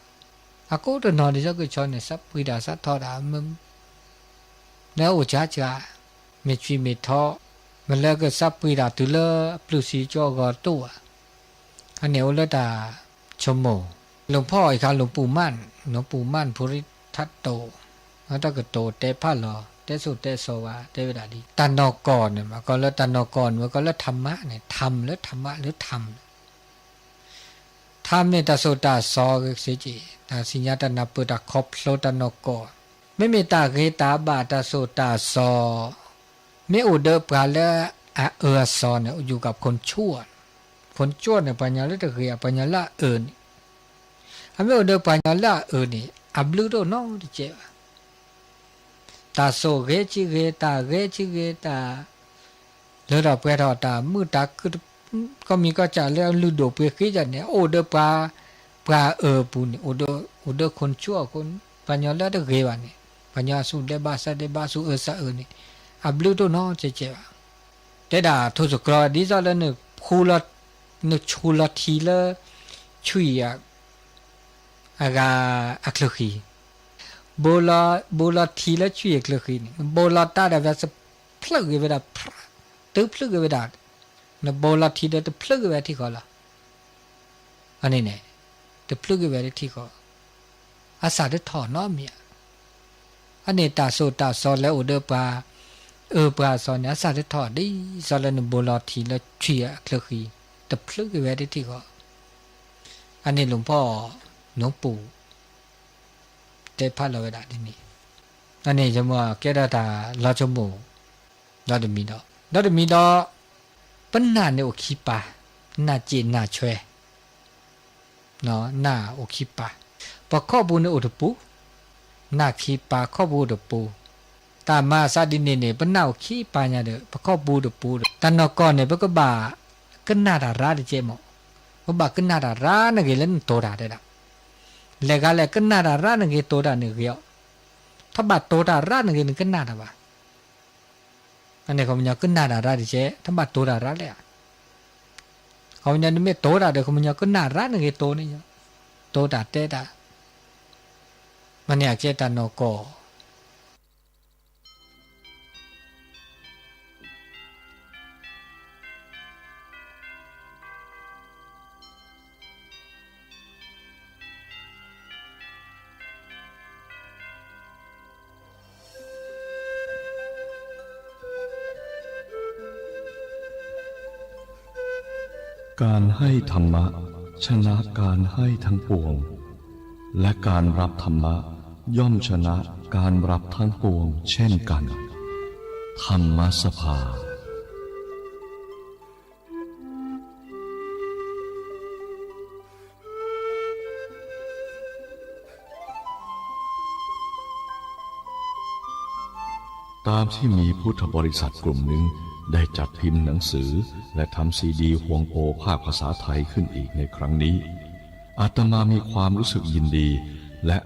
အကိးတနီၤဒ်ကဆီန့ၣ် စးပှ့ၤတၢ်စးထီၣ်တၢ် လၢအိၣ်ကၢ်ကၢ်, မ့ၢ်ဆွံၣ်မ့ၢ်ထီ, မ့ၢ်လၢကစးပှ့ၤတၢ်တုၤလၢအပျုၢ်စံကၠီဂီၤတအိၣ်ဧါ, အန့ၣ်အိၣ်လၢတၢ်ဆိကမိၣ်, လူၤဖီၣ်အံၤခါလူၤပူၤမၢ်, လူၤပူၤမၢ်ဖိရံထးတိၤ, တၢ်ကတိၤတဲဖးလီၤ တဲစိၤတဲစီၤဝဲ တဲဝဲဒၣ်ဒ် တၢ်နီၢ်ကီၢ်န့ၣ် မ့ၢ်ကီးလၢတၢ်နီၢ်ကီၢ်န့ၣ် မ့ၢ်ကီးလၢထးမးန့ၣ် ထးလၢထးမးလၢထး ထးန့ၣ် တၢ်စိၤတၢ်စီ တၢ်စံၣ်ညါတၢ်နၢ်ပၢၢ်တၢ်ခီဖျိတၢ်နီၢ်ကီၢ်, မ့မ့ၢ်တၢ်ဂ့ၤတၢ်ဘၣ်တၢ်စိၤတၢ်စီ မ့ၢ်အိၣ်ဒီးပှၤလၢအအၢအစီန့ၣ် ယူၤကၤဖိနကၠိၣ်, ဖိနကၠိၣ်န့ၣ် ပှၤကညီလၢတဂ့ၤ ပှၤကညီလၢအအၢန့ၣ်, အမ့ၢ်အိၣ်ဒီးပှၤကညီလၢအအၢန့ၣ် အဘျုးတအိၣ်နီတကဲးဘၣ် တၢ်စိၤဂ့ၤဆံဂ့ၤ တၢ်ဂ့ၤဆံဂ့ၤ တၢ် လၢထီၣ်ပှဲၤထီၣ်တၢ်မုာ်တၢ်ခုၣ် ကီၢ်မံၤကီၢ်စဲၣ်လၢလုၢ်ဒိၣ်ပှ့ၤဃ့ယၤန့ၣ် အိၣ်ဒီးပှၤ ပှၤအၢပူၤန့ၣ် အိၣ်ဒီးခိၣ်ဆူၣ်အခိၣ် ပှၤကညီလၢတဂ့ၤဘၣ်န့ၣ် ပှၤကညီအစူၢ်ဒဲးဘးစၢ်ဒဲးဘး အစူၢ်အၢစၢ်အၢန့ၣ် အဘျုးတအိၣ်နီတကဲးဘၣ်. တဲဒၣ်ထိၣ်သတြီၤဒ်သိးလၢ နဆူလီၤထံလၢ ဆွံၣ် အဂၤအချၢဃံ, ဘိလီၤထံလၢဆွံၣ်အချၢဃံန့ၣ် နဘိလီၤတၢ်ဒီးဝဲ တဖျၢၣ်ဂ့ၤဝဲဒၣ် တုၤဖျၢၣ်ဂ့ၤဝဲဒၣ်, နဘိလီၤထံဒီးတဖျၢၣ်ဂ့ၤဝဲထံဃီလီၤ. အန့ၣ်န့ၣ် တဖျၢၣ်ဂ့ၤဝဲထံဃီ, အစၢ်တထီၣ်နီတမံၤဧါ. အန့ၣ်တၢ်စိၤတၢ်စီလၢအိၣ်ဒီးပှၤ အၢပှၤစီန့ၣ် အစၢ်တထီၣ်ဒ်သိးလၢနဘိလီၤထံလၢဆွံၣ်အချၢဃံ တဖျၢၣ်ဂ့ၤဝဲတထံဃီ, အန့ၣ်လူၤဖီၣ် လူၤပူၤ တဲဖးလီၤဝဲဒၣ်ဒ်န့ၣ်, အန့ၣ်ယမ့ၢ်ကဲထီၣ်တၢ်လီၤဆိကမိၣ် ဒီတမံၤဒီး ဒီတမံၤဒီး ပနၢ်န့ၣ်အိၣ်ခံပၤ, နၢ်စ့ၣ်နၢ်ဆွဲ နၢ်အိၣ်ခံပၤ, ပခီၣ်ပူၤန့ၣ်အိၣ်တပူၤ, နၢ်ခံပၤ ခီၣ်ပူၤအိၣ်တပူၤ, တၢ်မၤအသးဒ်န့ၣ်န့ၣ် ပနၢ်အိၣ်ခံပၤညါဒီး ပခီၣ်ပူၤတပူၤဒီး တၢ်နီၢ်ကီၢ်န့ၣ် ပကဘၣ်ကနၣ်တၢ်ရၣ်တကဲးမး, ပဘၣ်ကနၣ်တၢ်ရၣ်နဂ့ၤလၢနတိၤတၢ်တဲဒၣ်, လဲၤဂၤလဲၣ်ကနၣ်တၢ်ရၣ်နဂ့ၤတိၤတၢ်န့ၣ်ဂ့ၤအီၤ, ထီၣ်ဘၣ်တိၤတၢ်ရၣ်နဂ့ၤနကနၣ်တၢ်ဘၣ် အန့ၣ် ခီပညီကနၣ်တၢ်ရၣ်တကဲး ထီၣ်ဘၣ်တိၤတၢ်ရၣ်လဲၣ်ဧါ, ခီပညီနမ့ၢ်တိၤတၢ်ဒီး ခီပညီကနၣ်ရၣ်နဂ့ၤတိၤန့ၣ်, တိၤတၢ်တဲတၢ်, မ့ၢ်န့ၣ်အကဲတၢ်နီၢ်ကီၢ် การให้ธรรมะชนะการให้ทั้งปวง และการรับธรรมะย่อมชนะการรับทั้งปวงเช่นกัน ธรรมสภา ตามที่มีพุทธบริษัทกลุ่มหนึ่งได้จัดพิมพ์หนังสือและทำซีดีฮวงโปภาคภาษาไทยขึ้นอีกในครั้งนี้ อาตมามีความรู้สึกยินดีและ